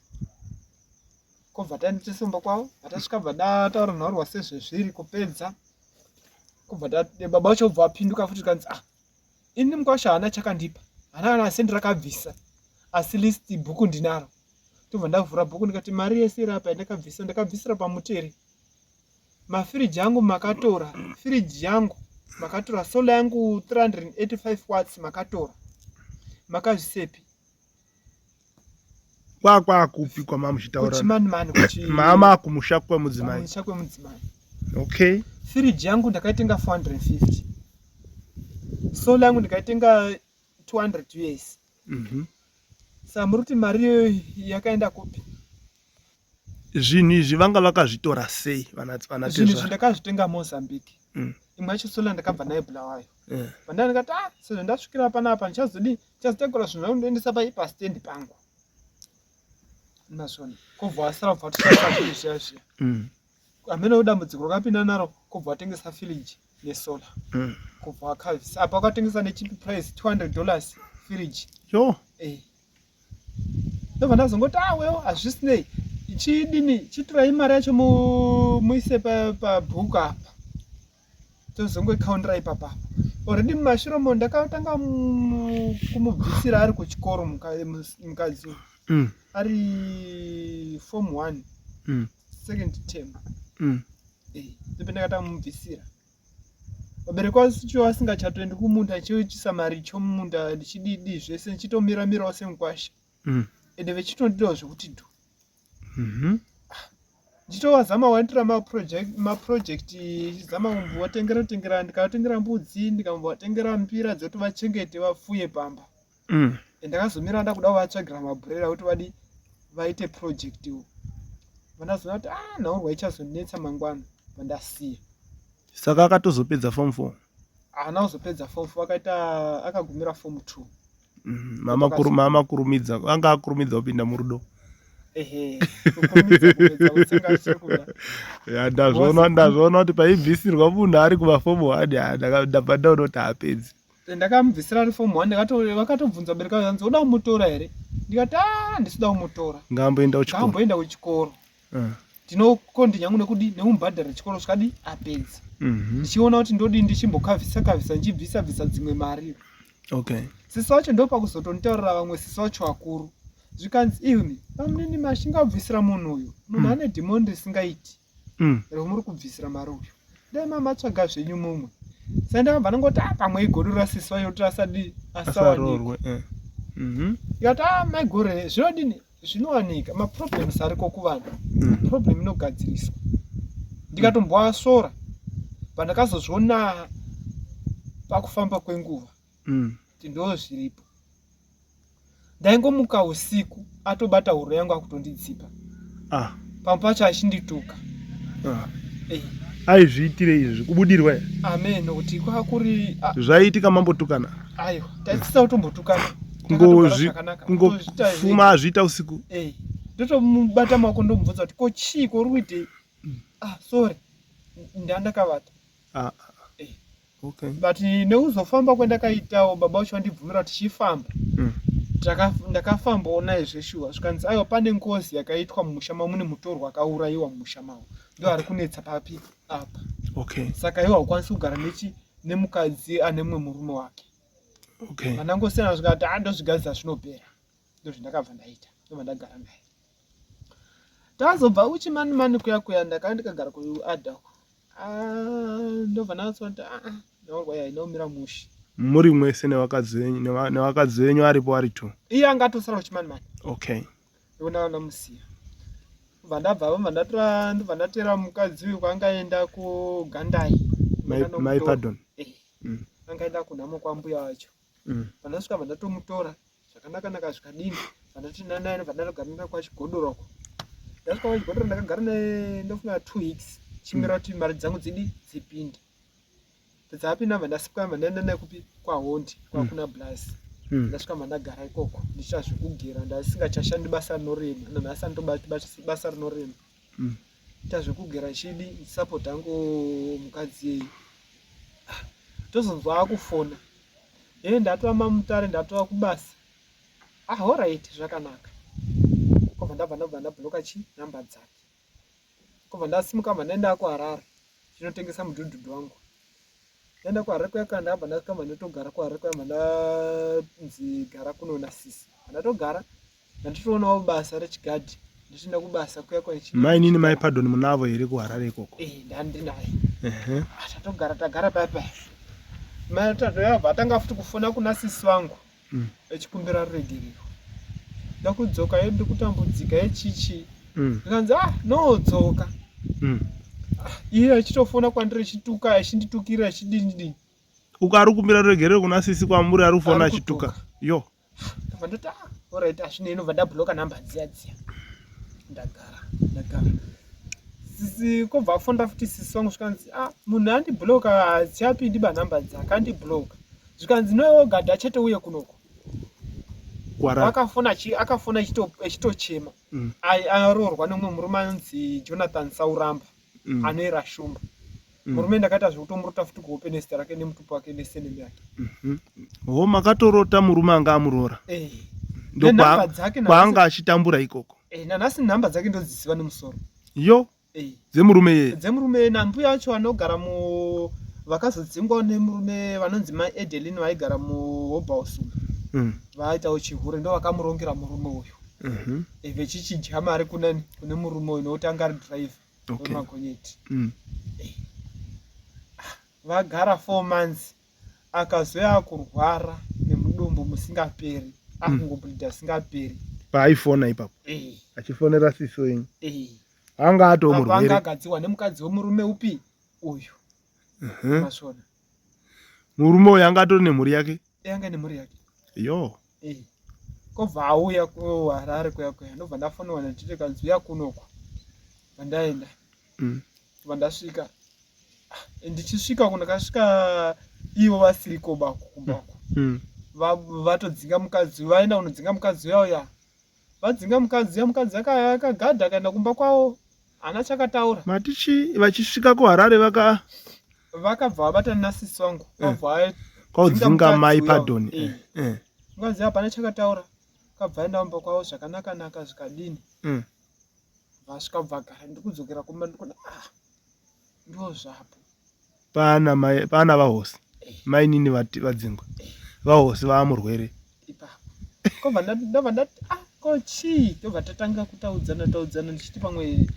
B: Kobva taenda tese kumba kwavo, vatasvika bva ndataura nhaurwa sezvezviri kupedza. Kobva baba vacho bva vapinduka futi kanzi ah ini mukwasha haana chakandipa. Haana kana sendi rakabvisa. Asi list bhuku ndinaro. Tobva ndavhura bhuku ndikati mari yese iri apa yandakabvisa ndakabvisira pamuti here? Mafiriji angu makatora, firiji yangu makatora, solar yangu 385 watts makatora. Makazvisepi?
A: Kwakwa kupi kwamamuchitaura?
B: Kuchimanimani kuchi
A: Mama kumusha kwemudzimai.
B: Kumusha kwemudzimai.
A: Okay.
B: Firiji yangu ndakaitenga 450. Solar yangu ndikaitenga 200 US. Saka muri kuti mari iyoyo yakaenda kupi?
A: Zvinhu izvi vanga vakazvitora sei vana
B: Zvinhu izvi ndakazvitenga Mozambique. Imwe yacho solar ndakabva nayo Bulawayo. Pandanga ndikati ah sezvo ndasvikira panapa ndichazodii? Ndichazotakura zvinhu zvangu ndoendesa pai pastand pangu. Mazvona. Kobva wasara kubva tusasa zvinhu zviya zviya. Hameno dambudziko rakapinda naro kobva watengesa firiji nesolar. Kobva wakabvisa. Apa wakatengesa necheap price $200 firiji.
A: Yo.
B: Ndobva ndazongoti ah well hazvisinei. Chidini chitorai mari yacho muise pabhuku apa. Tozongoikaundira ipapa. Already mumashure umo ndakatanga kumubvisira ari kuchikoro mukadzi uyu. Ari form 1. Second term. Eh, ndipo ndakatanga kumubvisira. Vabereki vacho vasingachatoendi kumunda ndichiisa maricho mumunda ndichididi zvese ndichitomira mirawo semukwasha. Ende vechitondidawo zvekuti dhu. Ndichitovazama waitora maproject maproject chizama kumbovatengera tengera ndikavatengera mbudzi ndikambovatengera mbira dzekuti vachengete vafuye pamba. Ndakazomira ndakuda kuvatsvagira mabhurera kuti vadi vaite project iwo. Vandazoona kuti ah nhaurwa ichazonetsa mangwana vandasiya.
A: Saka akatozopedza form 4?
B: Haana kuzopedza form 4 akaita akagumira form 2.
A: Mama kuru mama kurumidza anga akurumidza kupinda murudo.
B: Ehe. Kukurumidza kupedza kutsenga achiri kuda.
A: Ya ndazviona ndazviona kuti paibvisirwa munhu ari kuma form 1 ndabva ndaona kuti haapedzi.
B: Ndakamubvisira ari form 1 ndakato vakatobvunza vabereki vake vanzi uda kumutora here? Ndikati ah ndisida kumutora.
A: Ngaamboenda kuchikoro.
B: Ngaamboenda kuchikoro. Ndinokondinya yangu nekudi nekumubhadhara chikoro zvikadi apedza. Ndichiona kuti ndodii ndichimbokavhisa kavhisa ndichibvisa bvisa dzimwe mari.
A: Okay.
B: Sisi wacho ndopakuzotonditaurira vamwe sisi wacho vakuru. Zvikanzi imi bamunini mashinga kubvisira munhu uyu. Munhu ane dhimoni risingaiti. Romuri kubvisira mari uyu. Dai mamatsvaga zvenyu mumwe. Saka ndakabva ndangoti ah pamwe igodo rasisi wacho kuti asadi asawanikwe.
A: Asaroorwe. Eh.
B: Ndikati ah maigore zvinodini zvinowanika maproblems ariko kuvanhu. Problem inogadziriswa. Ndikatombowasvora. Pandakazozviona pakufamba kwenguva. Kuti ndo zviripo. Ndaingomuka usiku atobata huro yangu akutondidzipa.
A: Ah.
B: Pamwe pacho achindituka.
A: Ah. Eh. Aizviitire izvi kubudirwa here?
B: Amen nokuti kwakuri
A: zvaiitika mambotukana.
B: Aiwa, taisisa kutombotukana.
A: Kungozvi kungofuma azviita usiku.
B: Eh. Ndotomubata maoko ndomubvunza kuti ko chii ko uri kuitei? Ah, sorry. Ndandakavata.
A: Ah.
B: Eh.
A: Okay.
B: But nekuzofamba kwandakaitawo baba vacho vandibvumira kuti chifamba. Ndakafambawo naye zveshuwa zvikanzi aiwa pane ngozi yakaitwa mumusha mavo mune mutorwa akaurayiwa mumusha mavo ndo ari kunetsa papi apa.
A: Okay.
B: Saka iwe haukwanisi kugara nechi nemukadzi ane mumwe murume wake.
A: Okay.
B: Vandangosiyana zvikati ah ndozvigadzisa zvinopera. Ndozvandakabva ndaita. Ndobva ndagara naye. Tazobva uchimani mani kuya kuya ndakanga ndikagara kuAdha uko. Ah, ndobva ndatswa kuti ah, ah, ndaurwa iya inomira mushe.
A: Muri mwese nevakadzi venyu nevakadzi venyu aripo ari two.
B: Iye anga atosara kuchimani mani.
A: Okay.
B: Ndona ndamusiya. Ndobva ndabva ndobva ndatora ndobva ndatera mukadzi uyu kwaangaenda kuGandai.
A: My pardon.
B: Eh. Angaenda kunhamo kwambuya wacho. Pandasvika bva ndatomutora zvakanaka naka zvikadini vandati nanaye ndobva ndanogara naye kwachigodoro uko. Ndasvika kwachigodoro ndakagara naye ndofunga 2 weeks chimira kuti mari dzangu dzidi dzipinde. Dzapinda bva ndasimuka bva ndaenda naye kupi kwaHondi kwakuna Blasi. Ndasvika bva ndagara ikoko ndichiita zvekugera ndasingachashandi basa rinorema nanhasi anditobati basa rinorema. Ita zvekugera chidi ndisapota hangu mukadzi iyeye. Ah, tozonzwa akufona. Hee ndatova mamutare ndatova kubasa. Ah horaiti zvakanaka. Kobva ndabva ndabva ndabloka chi number dzake. Kobva ndasimuka bva ndaenda kuHarare ndinotengesa mudhudhudhu wangu. Ndaenda kuHarare kuya kuya ndabva ndasvika bva ndatogara kuHarare kuya bva ndanzi gara kuno nasisi. Ndatogara Ndanditoonawo basa rechigadhi ndichienda kubasa kuya kwa
A: Mainini mai Pardon munavo here kuHarare ikoko?
B: Eh, ndandinaye. Ehe. Ah, tatogara tagara paya paya. Mai tatoyabva atanga futi kufona kuna sisi vangu. Echikumbira ruregerero. Ndakudzoka ye ndikutambudzika yechichi. Ndikanzi ah no dzoka. Ah, iye achitofona kwandiri achituka achinditukira achidini dini.
A: Uko ari kukumbira ruregerero kuna sisi kwamuri ari kufona achituka. Yo.
B: Ndabva ndoti ah alright hazvinei ndobva ndabloka number dziya dziya. Ndagara ndagara. Sisi kobva afonda futi sisi vangu zvikanzi ah munhu andibloka hadzichapindi ba number dzake andibloka. Zvikanzi no gadha chete uye kunoko. Akafona akafona achitochema. Aroorwa nemumwe murume anonzi Jonathan Sauramba. Anoera shumba. Murume ndakaita zvekutomurota futi kuhope nezita rake nemutupo wake neseneme yake.
A: Ho makatorota murume anga amuroora.
B: Eh.
A: Kwaanga achitambura ikoko.
B: Eh, nanhasi nhamba dzake ndodziziva nemusoro.
A: Yo.
B: Eh.
A: Dzemurume yeye.
B: Dzemurume yeye nambuya acho anogara mu Vakazodzingwawo nemurume vanonzi mai Adeline vaigara muHobhouse umu. Vaitawo chihure ndo vakamurongera murume uyu. Eh, vechichidya mari kunani kune murume uyu nokuti anga ari driver wemagonyeti. Eh. Ah, vagara 4 months akazouya akurwara nemudumbu musingaperi akungobleeda zvisingaperi.
A: Paaifona ipapo
B: Eh,
A: achifonera sisi wenyu
B: eh.
A: anga atoo
B: Apa anga
A: murwere.
B: agadziwa nemukadzi wemurume upi uyu masvona.
A: Murume uyu anga atori nemhuri yake.
B: Anga nemhuri yake.
A: Yo.
B: Eh. Kobva auya kuHarare kuya kuya ndobva ndafonewa natete kanzi uya kunoku. Vandaenda. Vandasvika. Ah, ndichisvika kuno ndakasvika ivo vasiriko bako kumbako. Vatodzinga mukadzi vaenda kunodzinga mukadzi uya uya. Vadzinga mukadzi uya mukadzi akagadha akaenda kumba kwavo. Hana chakataura.
A: Matichi vachisvika kuHarare vaka
B: vakabva vabatana nasisi wangu kwabva
A: kwaudzinga mai Pardon.
B: Mukadzi hapana chakataura. Kabva aenda kumba kwavo zvakanaka naka zvikadini. Vasvika bvagara ndikudzokera kumba ndikuona ah ndozvapo.
A: Pana mai pana vahosi. Mainini vati vadzingwa. Vahosi vaamurwere.
B: Ipapo. Kobva ndabva ndati ah ko chii tobva tatanga kutaudzana taudzana ndichiti pamwe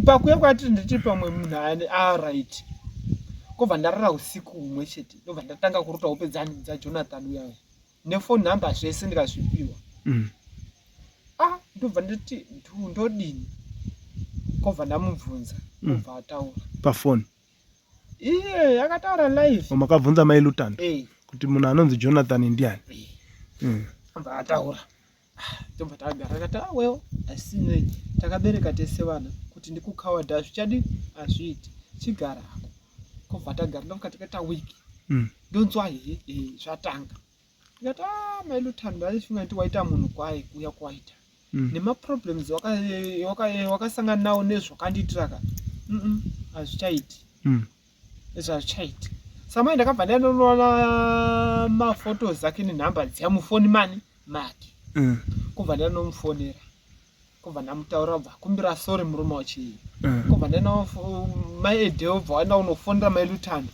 B: pakuya kwatiri nditi pamwe munhu ane alright. Kobva ndarara usiku humwe chete ndobva ndatanga kurota hope dzani dzaJonathan uya uya. Nefone number zvese ndikazvipiwa. Ah ndobva ndati ndodini. Kobva ndamubvunza kobva ataura.
A: Pafoni.
B: Iye akataura live.
A: Makabvunza mai Lutando
B: Eh.
A: kuti munhu anonzi Jonathan ndiani?
B: Abva ataura. Ah, tobva tagara akati ah well asinei takabereka tese vana kuti ndikukawadha hazvichadi hazviiti chigara hako. Kobva tagara ndofuka takaita week. Ndonzwa he he zvatanga. Ndikati ah mai Lutando aifunga kuti waita munhu kwaye kuuya kwaita. Nemaproblems wakasangana nawo nezvakandiitira ka. Hazvichaiti. Izvo hazvichaiti. Samai ndakabva ndanoona mafotos ake nenhamba dziya mufoni mani make. Kubva ndanomufonera. Kubva ndamutaurira kubva akumbira sorry murume wacho iye. Kubva ndano mai Edeo bva waenda kunofonera mai Lutando.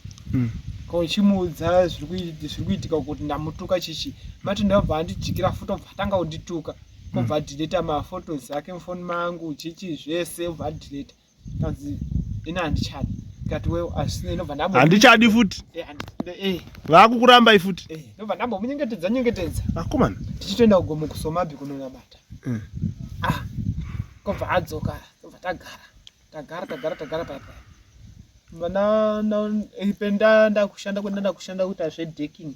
B: Ko uchimuudza zviri kuitika kuti ndamutuka chichi. Mati ndabva andijikira futi obva atanga kundituka. Kobva adeleta mafotos ake mufoni mangu chichi zvese obva adeleta. Kanzi ini handichadi. Ndikati wewe hazvisinei ndobva ndambo
A: Handichadi futi. Vakukurambai futi.
B: Ndobva ndambomunyengetedza nyengetedza.
A: Akomana.
B: Tichitoenda kugomo kuSomabi kunonamata. Ah. Kobva adzoka, tobva tagara. Tagara tagara tagara paya paya. Vana penda ndakushanda kwenda ndakushanda kuita zvedecking.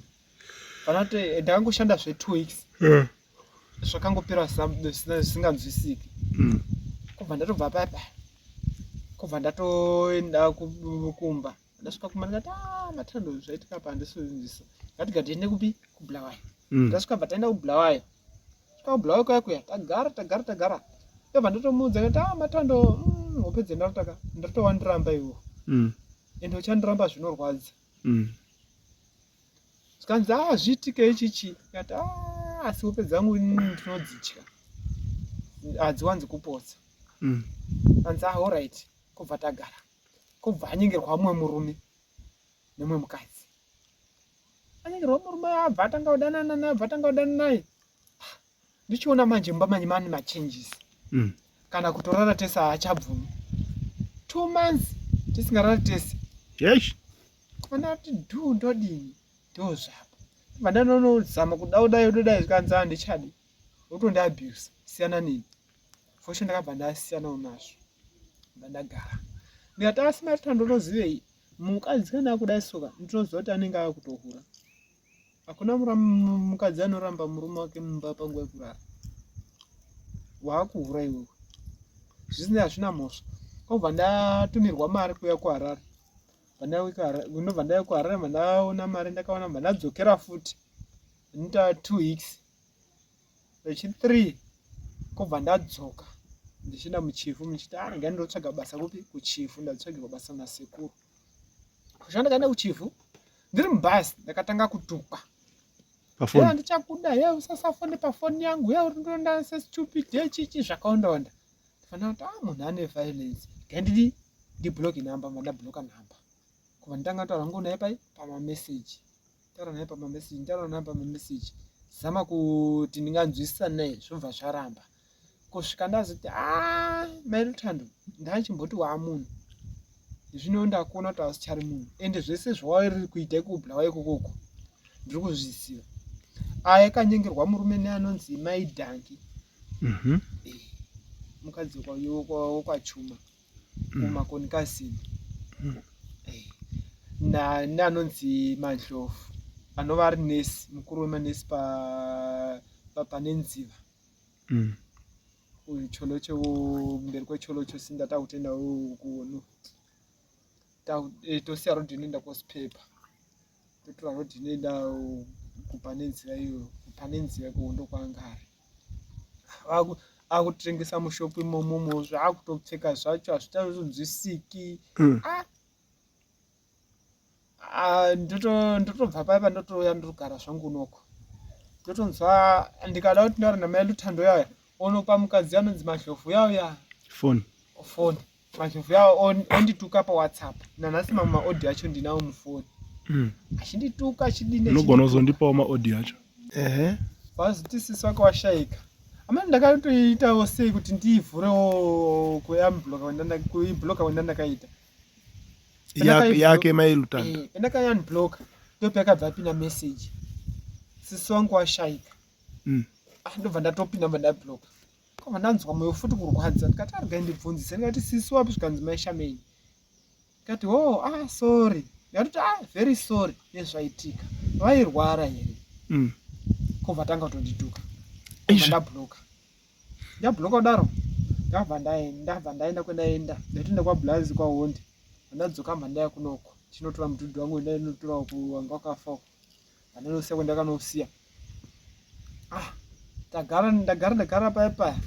B: Pana kuti ndakangoshanda zve 2 weeks. Zvakangopera zvisinganzwisiki. Kobva ndatobva paya paya. Kobva ndatoenda kumba. Ndasvika kumba ndikati ah Matando zvaitika apa handisozvinzwisisa. Ndati ngatiende kupi kuBulawayo. Ndasvika bva taenda kuBulawayo. Svika kuBulawayo kuya kuya tagara tagara tagara. Ndobva ndatomuudza ndikati ah Matando hope dzendarotaka ndatowandiramba iwe. Ende uchandiramba zvinorwadza. Zvikanzi ah zviitike ichichi. Ndikati ah asi hope dzangu ndinodzitya. Hadziwanzi kupotsa. Anzi ah alright kobva tagara. Kobva anyengerwa mumwe murume nemumwe mukadzi. Anyengerwa murume abva atanga kudanana naye abva atanga kudanana naye. Ndichiona manje mumba manje mane machanges. Kana kutorara tese haachabvumi. 2 months tisingarari tese.
A: Yes.
B: Kana kuti dhu ndodini ndozvapo. Vandanonozama kuda kudai kudai zvikanzi handichadi. Wotondiabuse siyana neni. Fosho ndakabva ndasiyanawo nazvo. Ndagara. Ndikati asi Matando unozivei? Mukadzi kana akudai soka ndinoziva kuti anenge akutohura. Hakuna mukadzi anoramba murume wake mumba panguva yekurara. Waakuhura iwewe. Zvisinei hazvina mhosva. Kobva ndatumirwa mari kuuya kuHarare. Ndobva ndauya kuHarare bva ndaona mari ndakaona bva ndadzokera futi. Ndinoita 2 weeks. Rechi 3 kobva ndadzoka ndichienda muchivhu muchiti ah regai ndotsvaga basa kupi kuchivhu ndatsvagirwa basa nasekuru. Kusvika ndakaenda kuchivhu ndiri mubhazi ndakatanga kutukwa.
A: Pafoni.
B: Handichakuda he usasafone pafoni yangu he uri ndonda sestupid he chichi zvakawanda wanda. Ndifanira kuti ah munhu ane violence. Regai ndidi ndiblock number ndabloka number. Kubva nditanga kutaura hangu naye pai pamameseji. Taura naye pamameseji, nditaura naye pamameseji. Zama kuti ndinganzwisisa naye zvobva zvaramba. Kusvika ndazoti ah mai Luthando ndachimboti waamunhu. Zvino ndakuona kuti hausichari munhu. Ende zvese zvawairi kuita ikubulawa ikokoko ndiri kuzviziva. Aya akanyengerwa murume neanonzi mai Dhangi. Mm -hmm. Mukadzi wekwaChuma. kumakoni kazini eh, na neanonzi mandlovu anova ari nesi mukuru wemanesi pa, pa, pane nziva mm. uyu cholocho mberi kwecholocho sinda takutenda kuno eh, tosiya rodhi inoenda kwosipepa totora rodhi inoenda kupane nziva iyo pane nziva ikondo kwaanga ari akutengesa mushop imomomo zvaakutopfeka zvacho hazvichazonzwisiki mm. ah. ah, ndotobva paya pandotouya ndogara zvangu unoko ndotonzwa ndikada kuti ndaura namai luthando yaya onopa mukadzi anonzi madhlovu yauya
A: foni
B: foni Mazvovhu yawo ondituka pawhatsapp nanhasi mamwe maaudio acho ndinawo mufoni mm. achindituka achidini
A: unogona kuzondipawo maaudio acho
B: ehe vazoti sisi wake washaika amene ndakatoitawo sei kuti ndiivhurewo kuibloka kwendandakaita
A: yake mailutanda
B: eh, pendakaiunbloka ndopayakabva apinda message sisi wangu washaika mm. ah, ndobva ndatopinda bva ndabloka Kobva ndanzwa moyo futi kurwadza ndikati arega ndibvunzise ndikati sisi wapi zvikanzi mai Shameni ndikati oh ah sorry ndikatoti ah very sorry nezvaitika vairwara here mm. kobva tanga kutondituka kobva ndabloka ndabloka kudaro ndabva ndaenda ndabva ndaenda kwendaenda ndatoenda kwablazi kwahonde ndadzoka mba ndaya kunoko chinotora mudhudhu wangu ndainotora wanga wakafa uko Andinosiya kwendakanosiya. Ah, tagara ndagara ndagara paya paya.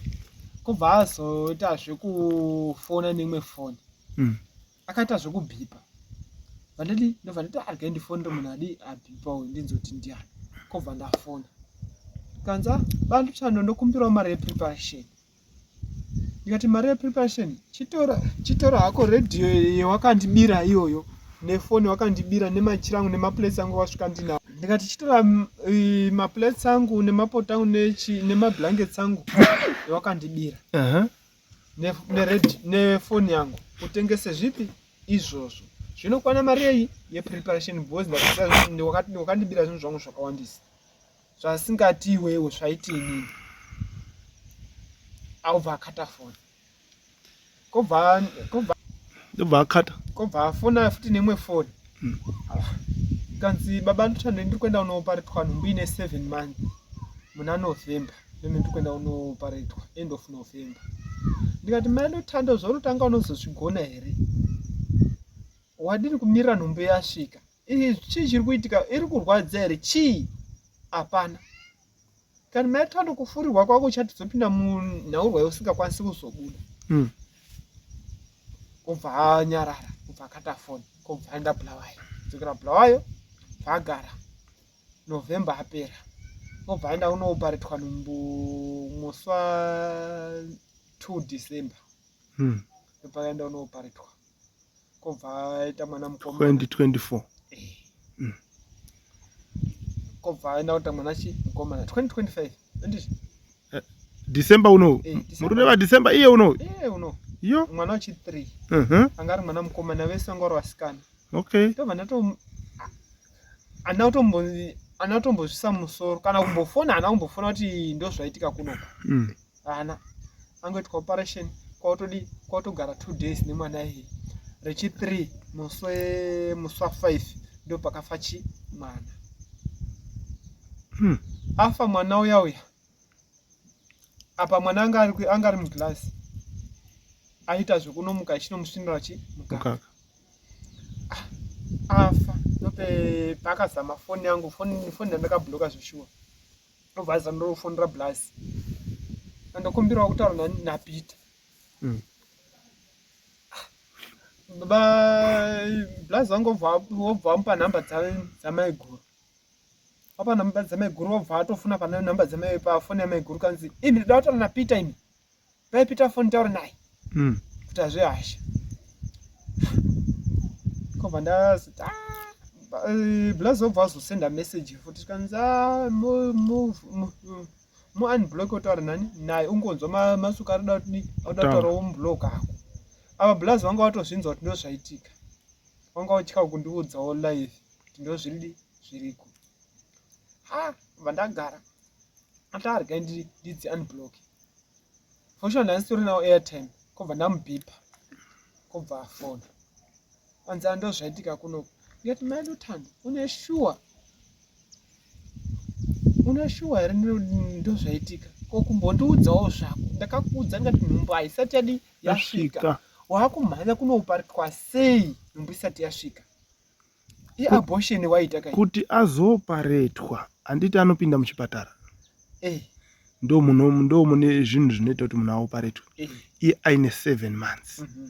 B: Kobva azoita zvekufona neimwe foni. Mm. Akaita zvekubhipa. Vandadi ndobva ndati arege ndifonere munhu adi abhipa uyu ndinzoti ndiani. Kobva ndafona. Kanza bantu chando ndokumbirawo mari yepreparation. Ndikati mari yepreparation chitora chitora hako radio yewakandibira iyoyo nefoni wakandibira nemachira angu nemaplates angu wasvika ndinawo. Ndikati chitora mm, maplates angu nemapoto angu nemablankets angu wakandibira uh -huh. nefoni yangu utengese zvipi izvozvo zvinokwana mari yeyi yepreparation because wakandibira zvinhu zvangu zvakawandisa. Zvasingati iwewe zvaiti inini. Aubva akata foni. Kobva kobva
A: ndobva akata.
B: Kobva afona futi nemwe foni. Mm. Kanzi baba nditande ndiri kuenda kunooparetwa nhumbu ine 7 months muna November. Mimi ndiri kuenda kunooparetwa end of November. Ndikati mai Luthando zvaunotanga unozozvigona here? Wadini kumirira nhumbu yasvika? Chii chiri kuitika? Iri kurwadza here? Chii? Hapana. Kana mai Thando kufurirwa kwako uchatozopinda munhaurwa yausingakwanisi kuzobuda. Mm. Kubva anyarara, kubva akata foni, kubva aenda Bulawayo. Dzokera Bulawayo, bva agara. November apera. Obva aenda kunooparetwa nhumbu musi wa 2 December. Mm. Ndopakaenda kunooparetwa. Kobva aita mwana
A: mukomana 2024 eh.
B: mm. Kobva aenda kuita mwana chi mukomana 2025 anditi
A: eh, December uno eh, murume wa December iye uno
B: iye uno yo mwana wachi 3 uh -huh. anga ari mwana mukomana vese vanga vari vasikana
A: okay
B: ndobva ndato ana kutombo ana kutombozvisa musoro kana kumbofona ana kumbofona kuti ndozvaitika kunoku mm. Haana angoitwa operation kwautodi kwautogara 2 days nemwana iye rechi 3 musi musi wa 5 ndopakafa chi mwana hmm. Afa mwana uya uya apa mwana anga ari anga ari muglass aita zvekunomuka achinomusvinira chi mukaka ah, afa ndope paakazama foni yangu foni foni yandakabloka zveshuwa Ndobva aza ndofonera blaz. Ndokumbirawo kutaura naPeter. Mm. Baba blaz vangu vobva vamupa nhamba dzamaiguru. Vapa nhamba dzamaiguru vobva atofona pane nhamba dzamai pafoni yamaiguru kanzi imi ndoda kutaura naPeter imi. Pai Peter foni taura naye. Mm. Kuti azve hasha. Kobva ndazoti ah, eh, blazi obva azosenda message futi zvikanzi ah, muunblock otaura nani naye ungonzwa masuka arikuda kuti auda kutaura womublok ako ava blazi vanga vatozvinzwa kuti ndozvaitika wanga utya kundiudzawo live kuti ndozviri zviriko ha vandagara atarga ndidzi unblock for sure ndandisitori nawo airtime kobva ndamubhipa kobva afona anzi andozvaitika kunoku ndikati mai Luthando une shuwa une shuwa here ndozvaitika ko kumbondiudzawo zvako ndakakuudza ndikati nhumbu haisati yadi yasvika waakumhanya kunooparetwa sei nhumbu isati yasvika iabortion waita kai
A: kuti azooparetwa handiti anopinda muchipatara eh. ndo ndo mune zvinhu zvinoita kuti munhu aoparetwe eh. iye aine seven months mm -hmm.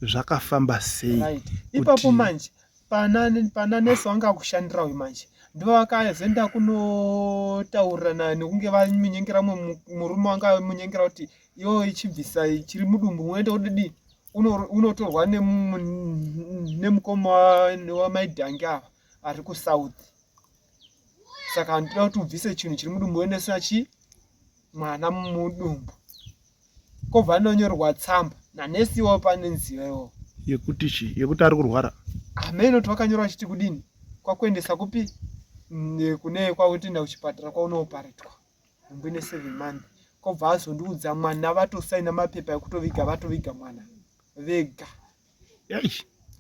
A: zvakafamba sei right.
B: ipapo manje pana pana nesi wanga akushandira uyu manje ndivo vakazoenda kunotaurirana nekunge vamunyengera mumwe murume wanga amunyengera kuti iwo ichibvisa chiri mudumbu munoenda kudidi unotorwa nemukoma wamaidhangi ava ari kusouth saka ndinoda kuti ubvise chinhu chiri mudumbu uendesa chi mwana mudumbu kobva anonyorwa tsamba nanesi iwawo pane nziva iwawo
A: yekuti chi yekuti ari kurwara
B: hameno kuti vakanyorwa vachiti kudini kwakuendesa kupi kune kwakuti kuchipatara kwaunooparetwa nhumbu ine 7 month kobva azondiudza mwana vatosaina mapepa ekutoviga vatoviga mwana vega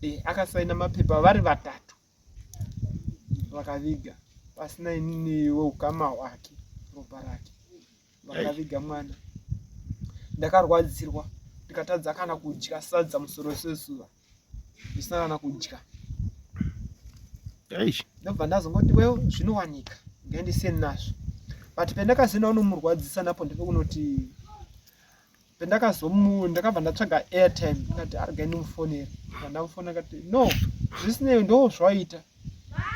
B: e, akasaina mapepa vari vatatu vakaviga pasina inini weukama hwake ropa rake vakaviga mwana ndakarwadzirwa ndikatadza kana kudya sadza musoro sezuva ndisina kana kudya ndobva ndazongoti well zvinowanika ngandisiyeni nazvo but pendakazoenda unomurwadzisa napo ndepekunoti pendakazomu ndakabva ndatsvaga airtime ndikati arega ndimufonere ndikabva ndamufonera akati no zvisinei ndo zvawaita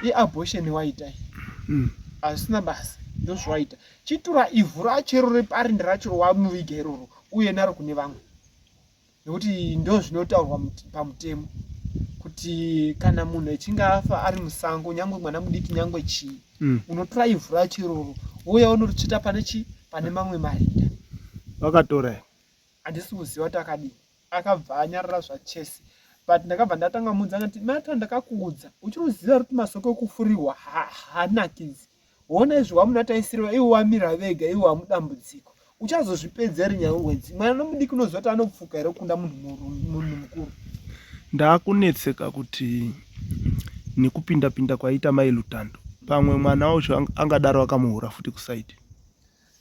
B: iabortion waita iyi hmm. hazvisina basa ndo zvawaita chitura ivhu racho iroro reparindi racho wamuviga iroro uye naro kune vamwe nekuti ndozvinotaurwa pamutemo kuti kana munhu echinge afa ari musango nyangwe mwana mudiki nyangwe chii mm. unotora ivhu racho iroro wouya unoritsveta pane chii pane mamwe marinda
A: vakatora
B: handisi kuziva kuti akadii akabva anyarara zvachese but ndakabva ndatanga mudza ndati mata ndakakuudza uchiri kuziva kuti masoko ekufurirwa haanakidzi Hona izvi wamunataisirwa iwo wamira vega iwo hamudambudziko. Uchazozvipedza here nyangwedzi? Mwana mudiki unoziva kuti anopfuka here kukunda munhu munhu mukuru?
A: Ndakunetseka kuti nekupinda pinda kwaita mai Lutando pamwe mwana wacho angadaro akamuhura futi kusaidi.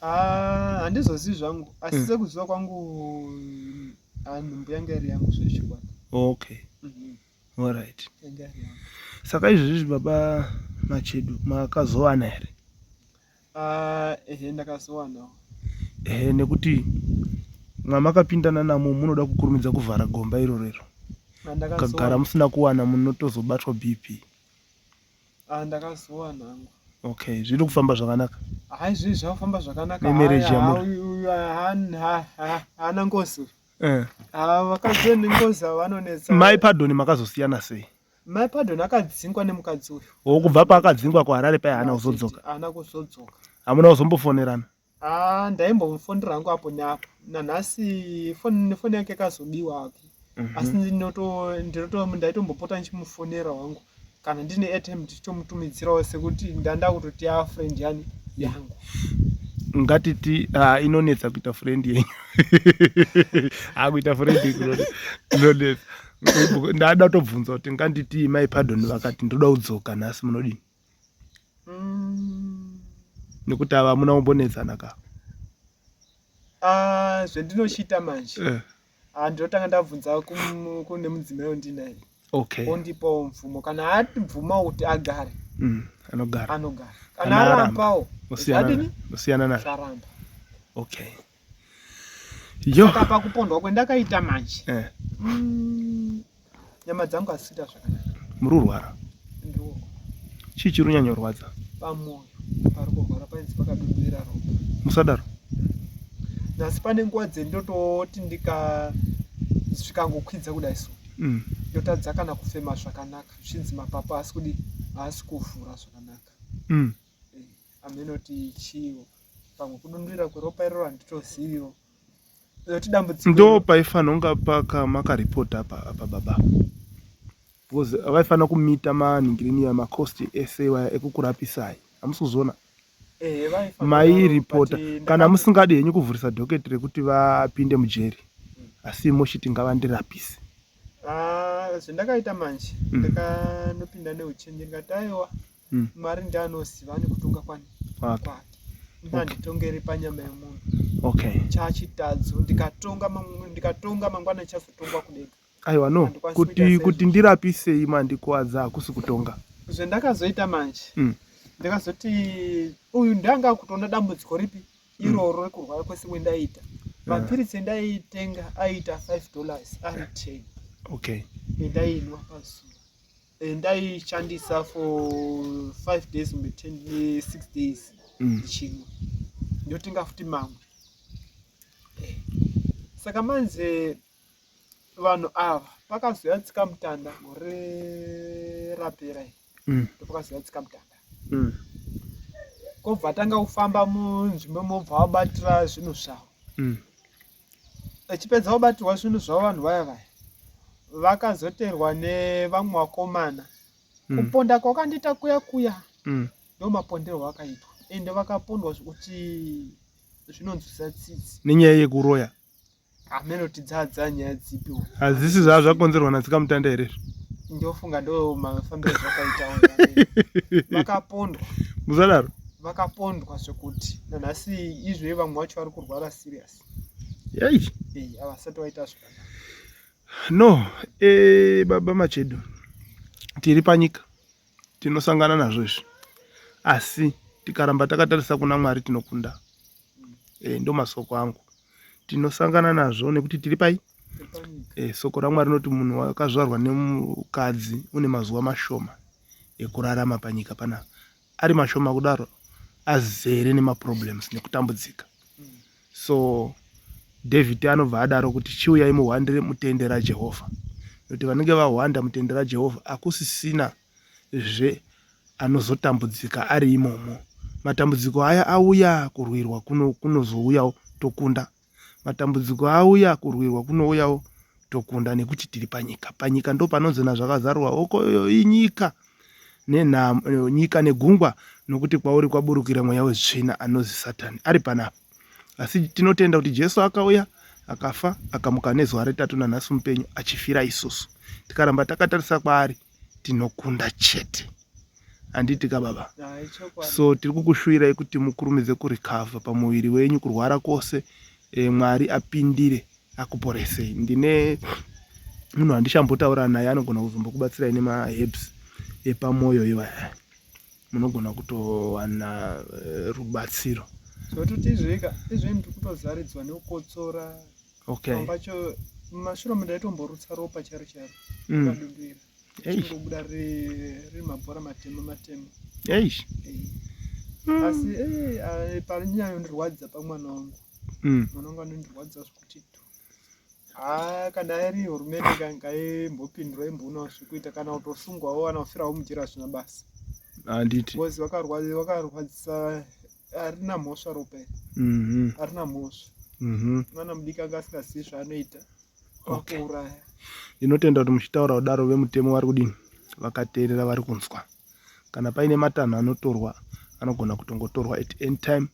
B: Ah, handizozivi zvangu asi mm. sekuziva kwangu ah, nhumbu yanga iri yangu zvechokwadi.
A: Okay. Mm -hmm. Alright. Saka izvezvi baba Machedu makazowana here?
B: Ah, ehe ndakazowanawo.
A: Ehe nekuti mwamakapindana namo munoda kukurumidza kuvhara gomba iroro iro. Kagara musina kuwana munotozobatwa BP.
B: Ah, ndakazowana hangu.
A: Okay, zviri kufamba zvakanaka.
B: Hayi zviri zvakufamba zvakanaka.
A: Nemarriage yamuri.
B: Haana ngozi. Eh. Ah, vakadzi nengozi ava vanonetsa.
A: Mai Pardon makazosiyana sei?
B: Mai Pardon akadzingwa nemukadzi uyu.
A: Oh, kubva paakadzingwa kuHarare paye haana kuzodzoka.
B: Haana kuzodzoka.
A: Hamuna kuzombofonerana?
B: Ah, ndaimbomufonera hangu apo neapo. Nanhasi foni foni yake yakazobiwa hake. Mm -hmm. Asi ndinoto ndinoto ndaitombopota ndichimufonera wangu. Kana ndine airtime ndichitomutumidzirawo sekuti ndanda kutoti ya friend yani yangu.
A: Ngatiti ah, inonetsa kuita friend yenyu. Ah, kuita friend inonetsa. Ndada kutobvunza kuti nganditi mai Pardon vakati ndoda kudzoka nhasi munodini? Mm. Nekuti ava hamuna kumbonetsana ka.
B: Ah, zvendinochiita manje. Eh. Ah, ndinotanga ndabvunza kune mudzimai wandinaye
A: okay.
B: Ondipawo mvumo kana atibvumawo kuti agare
A: mm, anogara
B: anogara kana arambawo
A: zvadini osiyana naye
B: zvaramba
A: okay
B: yo saka pakupondwa kwendakaita manje eh. mm, nyama dzangu hadzisi kuita zvakanaka
A: muri kurwara chii chiri kunyanyorwadza
B: pamwoyo pari kurwara painzi pakaduduvira ropa
A: musadaro
B: nhasi pane nguva dzendototi ndika zvikangokwidza kudai so mm. Ndotadza kana kufema zvakanaka zvichinzi mapapu haasi kudii haasi kuvhura zvakanaka. Eh, Amenoti chiwo pamwe kudundurira kweropa iroro handitoziviwo. Nekuti dambudziko
A: Ndo paifanira kunga paka makaripota apa apa baba. Because vaifanira kumita manhingirini ya macost ese iwaya ekukurapisai. Hamusi kuzviona?
B: Eh, vaifanira
A: Mairipota
B: but
A: kana
B: ndaka-
A: musingadi henyu kuvhurisa docket rekuti vapinde mujeri. Asi mochiti ngavandirapise.
B: Ah, zvandakaita manje ndakanopinda neuchenjeri ndikati aiwa Mwari ndiye anoziva ane kutonga kwani kwake. Ndanditongeri panyama yemunhu.
A: Okay.
B: Chachitadzo ndikatonga ndikatonga mangwana ndichazotongwa kudenga.
A: Aiwa no
B: Handikwanisi kuita
A: kuti
B: seizvo.
A: kuti ndirapisei mandikuwadza hakusi kutonga.
B: Zvandakazoita manje ndakazoti uyu ndanga akutoona dambudziko ripi iroro rekurwara kwese kwendaiita. Mapiritsi endaitenga aiita 5 dollars ari 10
A: Okay.
B: endainwa pazuva. Ndaishandisa for 5 days kumbe 10 6 days ndichinwa ndotenga futi mamwe. Saka manje vanhu ava pakazouya tsikamutanda gore rapera iri ndopakazouya tsikamutanda kobva atanga kufamba munzvimbo mobva vabatira zvinhu zvavo. Vachipedza kubatirwa zvinhu zvavo vanhu vaya vaya vakazoterwa nevamwe vakomana. Kuponda kwakandiita kuya kuya ndo maponderwo akaitwa ende vakapondwa zvekuti zvinonzwisa tsitsi.
A: Nenyaya yekuroya.
B: Hameno kuti dzadza nyaya dzipi.
A: Hazvisi zvaa zvakonzerwa natsikamutanda here izvi?
B: Ndofunga ndo mafambiro zvakaita. Vakapondwa.
A: Musadaro.
B: Vakapondwa zvekuti nanhasi izvo vamwe vacho vari kurwara serious.
A: Yei.
B: Eh, havasati vaita zvakanaka.
A: No, eh, baba Machedu. Tiri panyika. Tinosangana nazvo izvi. Asi tikaramba takatarisa kuna Mwari tinokunda. Eh, ndo masoko angu. Tinosangana nazvo nekuti tiri pai? Eh, soko raMwari rinoti munhu wakazvarwa nemukadzi une mazuva mashoma ekurarama panyika panapa. Ari mashoma kudaro azere nemaproblems nekutambudzika. So David anobva adaro kuti chiuyai muhwandire mutende raJehovha. Nekuti vanenge vahwanda mutende raJehovha akusisina zve anozotambudzika ari imomo. Matambudziko aya auya kurwirwa kuno kunozouyawo tokunda. Matambudziko auya kurwirwa kunouyawo tokunda nekuti tiri panyika. Panyika ndo panonzi nazvakazarurwa okoyo inyika nenhamo nyika negungwa nokuti kwauri kwaburukira mweya wetsvina anozi Satani ari panapa. Asi tinotenda kuti Jesu akauya akafa akamuka nezuva retatu nanhasi mupenyu achifira isusu. Tikaramba takatarisa kwaari tinokunda chete. Handiti ka baba? So tiri kukushuwirai kuti mukurumidze kurecover pamuviri wenyu kurwara kwose e, Mwari apindire akuporesei. Ndine munhu wandichambotaura naye anogona kuzombokubatsirai nemaherbs epamoyo iwaya. Munogona kutowana eh, rubatsiro.
B: Zvototi izveka izveni ndiri kutozaridzwa nekukotsora.
A: Okay.
B: Pambacho mumashure umu ndaitomborutsa ropa chairo chairo. Kadundwira. Richingobuda riri mabhora matema matema.
A: Eish.
B: Asi eh panyaya yondirwadza pamwana wangu. Mwana wangu anondirwadza zvekuti tu. Haa kana iri hurumende ngaimbopindura imboonawo zvekuita kana kutosungwawo kana kufirawo mujeri hazvina basa.
A: Handiti.
B: Because vakarwadzisa harina mhosva ropa iri. Harina mhosva. Mwana mudiki anga asingazivi zvaanoita.
A: Okay.
B: Vakuuraya.
A: Ndinotenda kuti muchitaura kudaro vemutemo vari kudini vakateerera vari kunzwa. Kana paine matanho anotorwa anogona kutongotorwa at any time.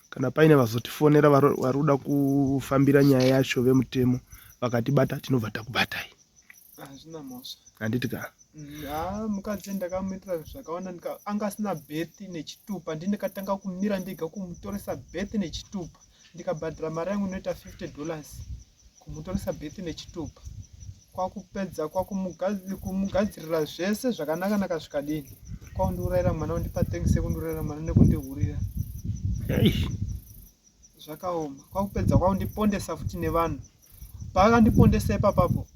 A: Kana paine vazotifonera vari kuda kufambira nyaya yacho vemutemo vakatibata tinobva takubatai.
B: Hazvina mhosva.
A: Handiti ka?
B: Haa mukadzi ndakamuitira zvakawanda anga asina birth nechitupa ndini ndakatanga kumira ndega kumutoresa birth nechitupa ndikabhadhara mari yangu inoita 50 dollars kumutoresa birth nechitupa kwakupedza kwakumugadzirira zvese zvakanaka naka zvikadini kwakundiurayira mwana kundipa thanks yekundiurayira mwana nekundihurira. Zvakaoma kwakupedza kwakundipondesa futi nevanhu. Paakandipondesa ipapapo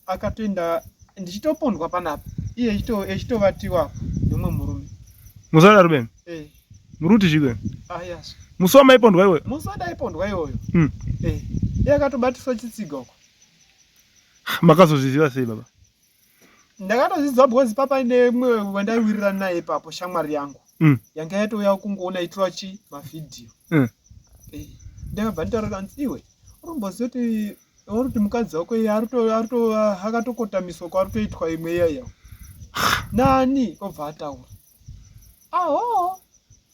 B: akatoenda ndichitopondwa panapa iye echitovatiwa apo nemumwe murume.
A: Musadaro beni.
B: Eh.
A: Muri kuti chii
B: Ah yes.
A: Musi wamaipondwa iwoyo?
B: Musi wandaipondwa iwoyo. Eh. Iye akatobatiswa chitsiga uko.
A: Makazozviziva sei baba?
B: Ndakatozviziva because papaine mumwe wandaiwirirana naye ipapo, shamwari yangu yanga yatouya kungoona itora chi mavhidhiyo. Eh, ndakabva nditaura kanzi iwe urumboziva kuti uri kuti mukadzi wako iye akatokotamiswa kwarutoitwa imwe iyaiya nani, obva ataura aho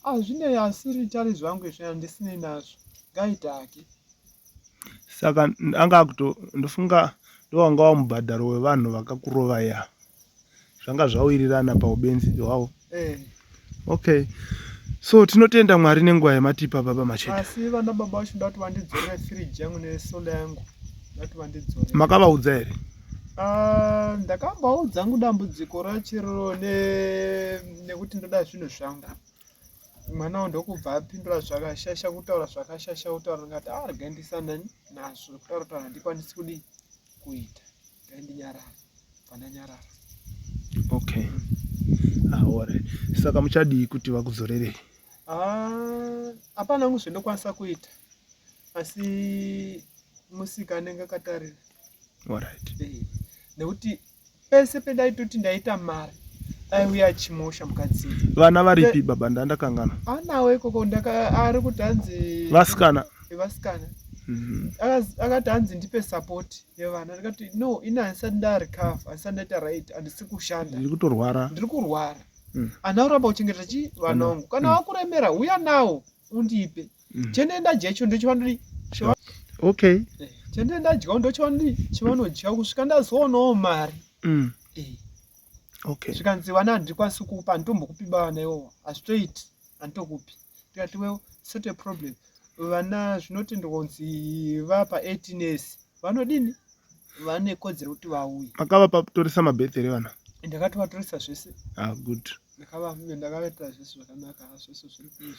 B: hazvinei, asiri chari zvangu izvi, handisinei nazvo, ngaite hake.
A: Saka anga akuto ndofunga ndowanga wamubhadharo wevanhu vakakurova ya zvanga zvawirirana paubenzi hwavo. Okay, so tinotenda Mwari nenguva yamatipa, baba Machete.
B: Asi vana baba vacho ndati vandidzorere firiji yangu nesola yangu, ndati vandidzorere.
A: Makavaudza here?
B: Ah, ndakamboudza hangu dambudziko rachiroro nekuti ndoda zvinhu zvangu. Mwana ndokubva apindura zvakashasha kutaura, zvakashasha kutaura. Ndikati ah, regai ndisanani nazvo, kutaura taura handikwanisi kudii kuita, regai ndinyarara. Bva ndanyarara.
A: Okay, ah, alright. Saka muchadii kuti vakudzorerei?
B: Ah, hapana hangu zvendokwanisa kuita, asi musika anenge akatarira.
A: Alright.
B: Eh, nekuti pese pendaitoti ndaita mari aiuya achimosha mukadzi.
A: Vana varipi, baba? Ndandakanganwa.
B: Anawo ikoko, ari kuti hanzi
A: Vasikana?
B: Vasikana. Akati hanzi ndipe support yevana. Ndikati no, ini handisati ndarecover, handisati ndaita right, handisi kushanda.
A: Ndiri kutorwara.
B: Ndiri kurwara. Handina kuramba kuchengeta chi vana vangu. Kana wakuremera, uya nawo undipe. Chendenda jecho ndochivanodi. Chendenda dyawo ndochivanodi, chivanodya kusvika ndazoonawo mari. Zvikanzi vana handikwanisi kukupa, handitombokupi vana iwowo, hazvitoiti, handitokupi. Ndikati well, it's not a problem, vana zvinotenderwa kunzi vapa 18 years vanodini, vane kodzero kuti vauye.
A: Makavatoresa mabirth here vana?
B: Ndakatovatoresa zvese.
A: Ah, good.
B: Ndakavaitira zvese zvakanaka, zvese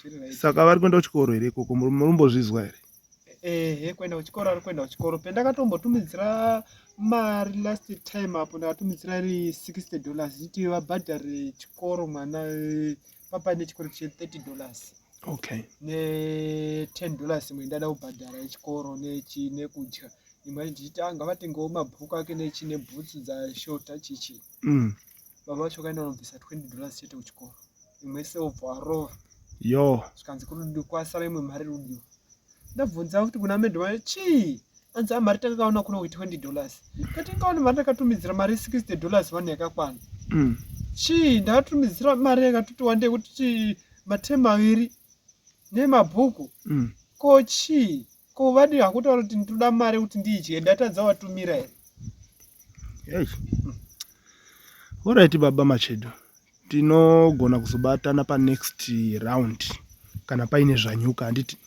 B: zviri right.
A: Saka vari kuenda kuchikoro here ikoko? Murumbozvizwa here?
B: Ehe, kuenda kuchikoro, ari kuenda kuchikoro. Pendakatombotumidzira mari last time apo, ndakatumidzira iri $60 iti vabhadhare chikoro mwana, papaine chikoro che $30 ne$10 imwe ndada kubhadhara yechikoro nechi nekudya. Imwe ndichiti ah, ngavatengewo mabhuku ake nechi nebhutsu dzashota chichi. Baba vacho vakaenda kunobvisa $20 chete kuchikoro, imwe seobva arova.
A: Yo.
B: Zvikanzi kwasara imwe mari iri kudiwa. Ndabvunza kuti kuna medho chii, anzi a mari takakaona kuno $20. Kati ngaone mari ndakatumidzira mari $60 one yakakwana. Chii, ndakatumidzira mari yakatoti wandei kuti matemu maviri nemabhuku. Ko chii, ko vadi hakutaura kuti ndinoda mari kuti ndidye, ndatadza watumira here?
A: Hey. Alright, baba Machedo, tinogona kuzobatana panext round kana paine zvanyuka, handiti?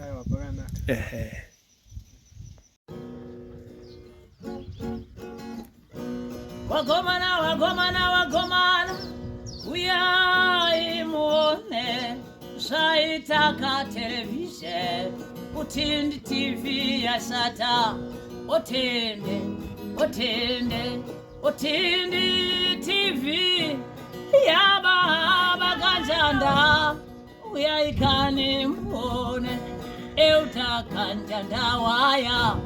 B: Aiwa, pakanaka.
A: Ehe.
C: Wagomana, wagomana, wagomana, uyai muone zvaitaka television, Utindi TV yashata. Otende, otende, Utindi TV yababa Kanjanda, uyai kani muone euta Kanjanda waya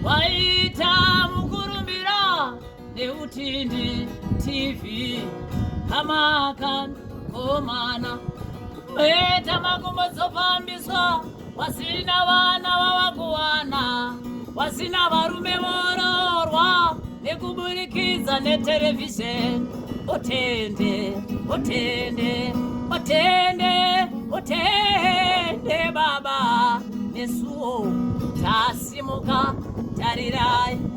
C: waita mukurumbira neUtindi TV. Hamakan komana meta makumbodzofambiswa, wasina vana vava kuwana, wasina varume vororwa nekuburikidza neterevhizheni. Otende, otende, otende, otende baba, nesuwo tasimuka, tarirai.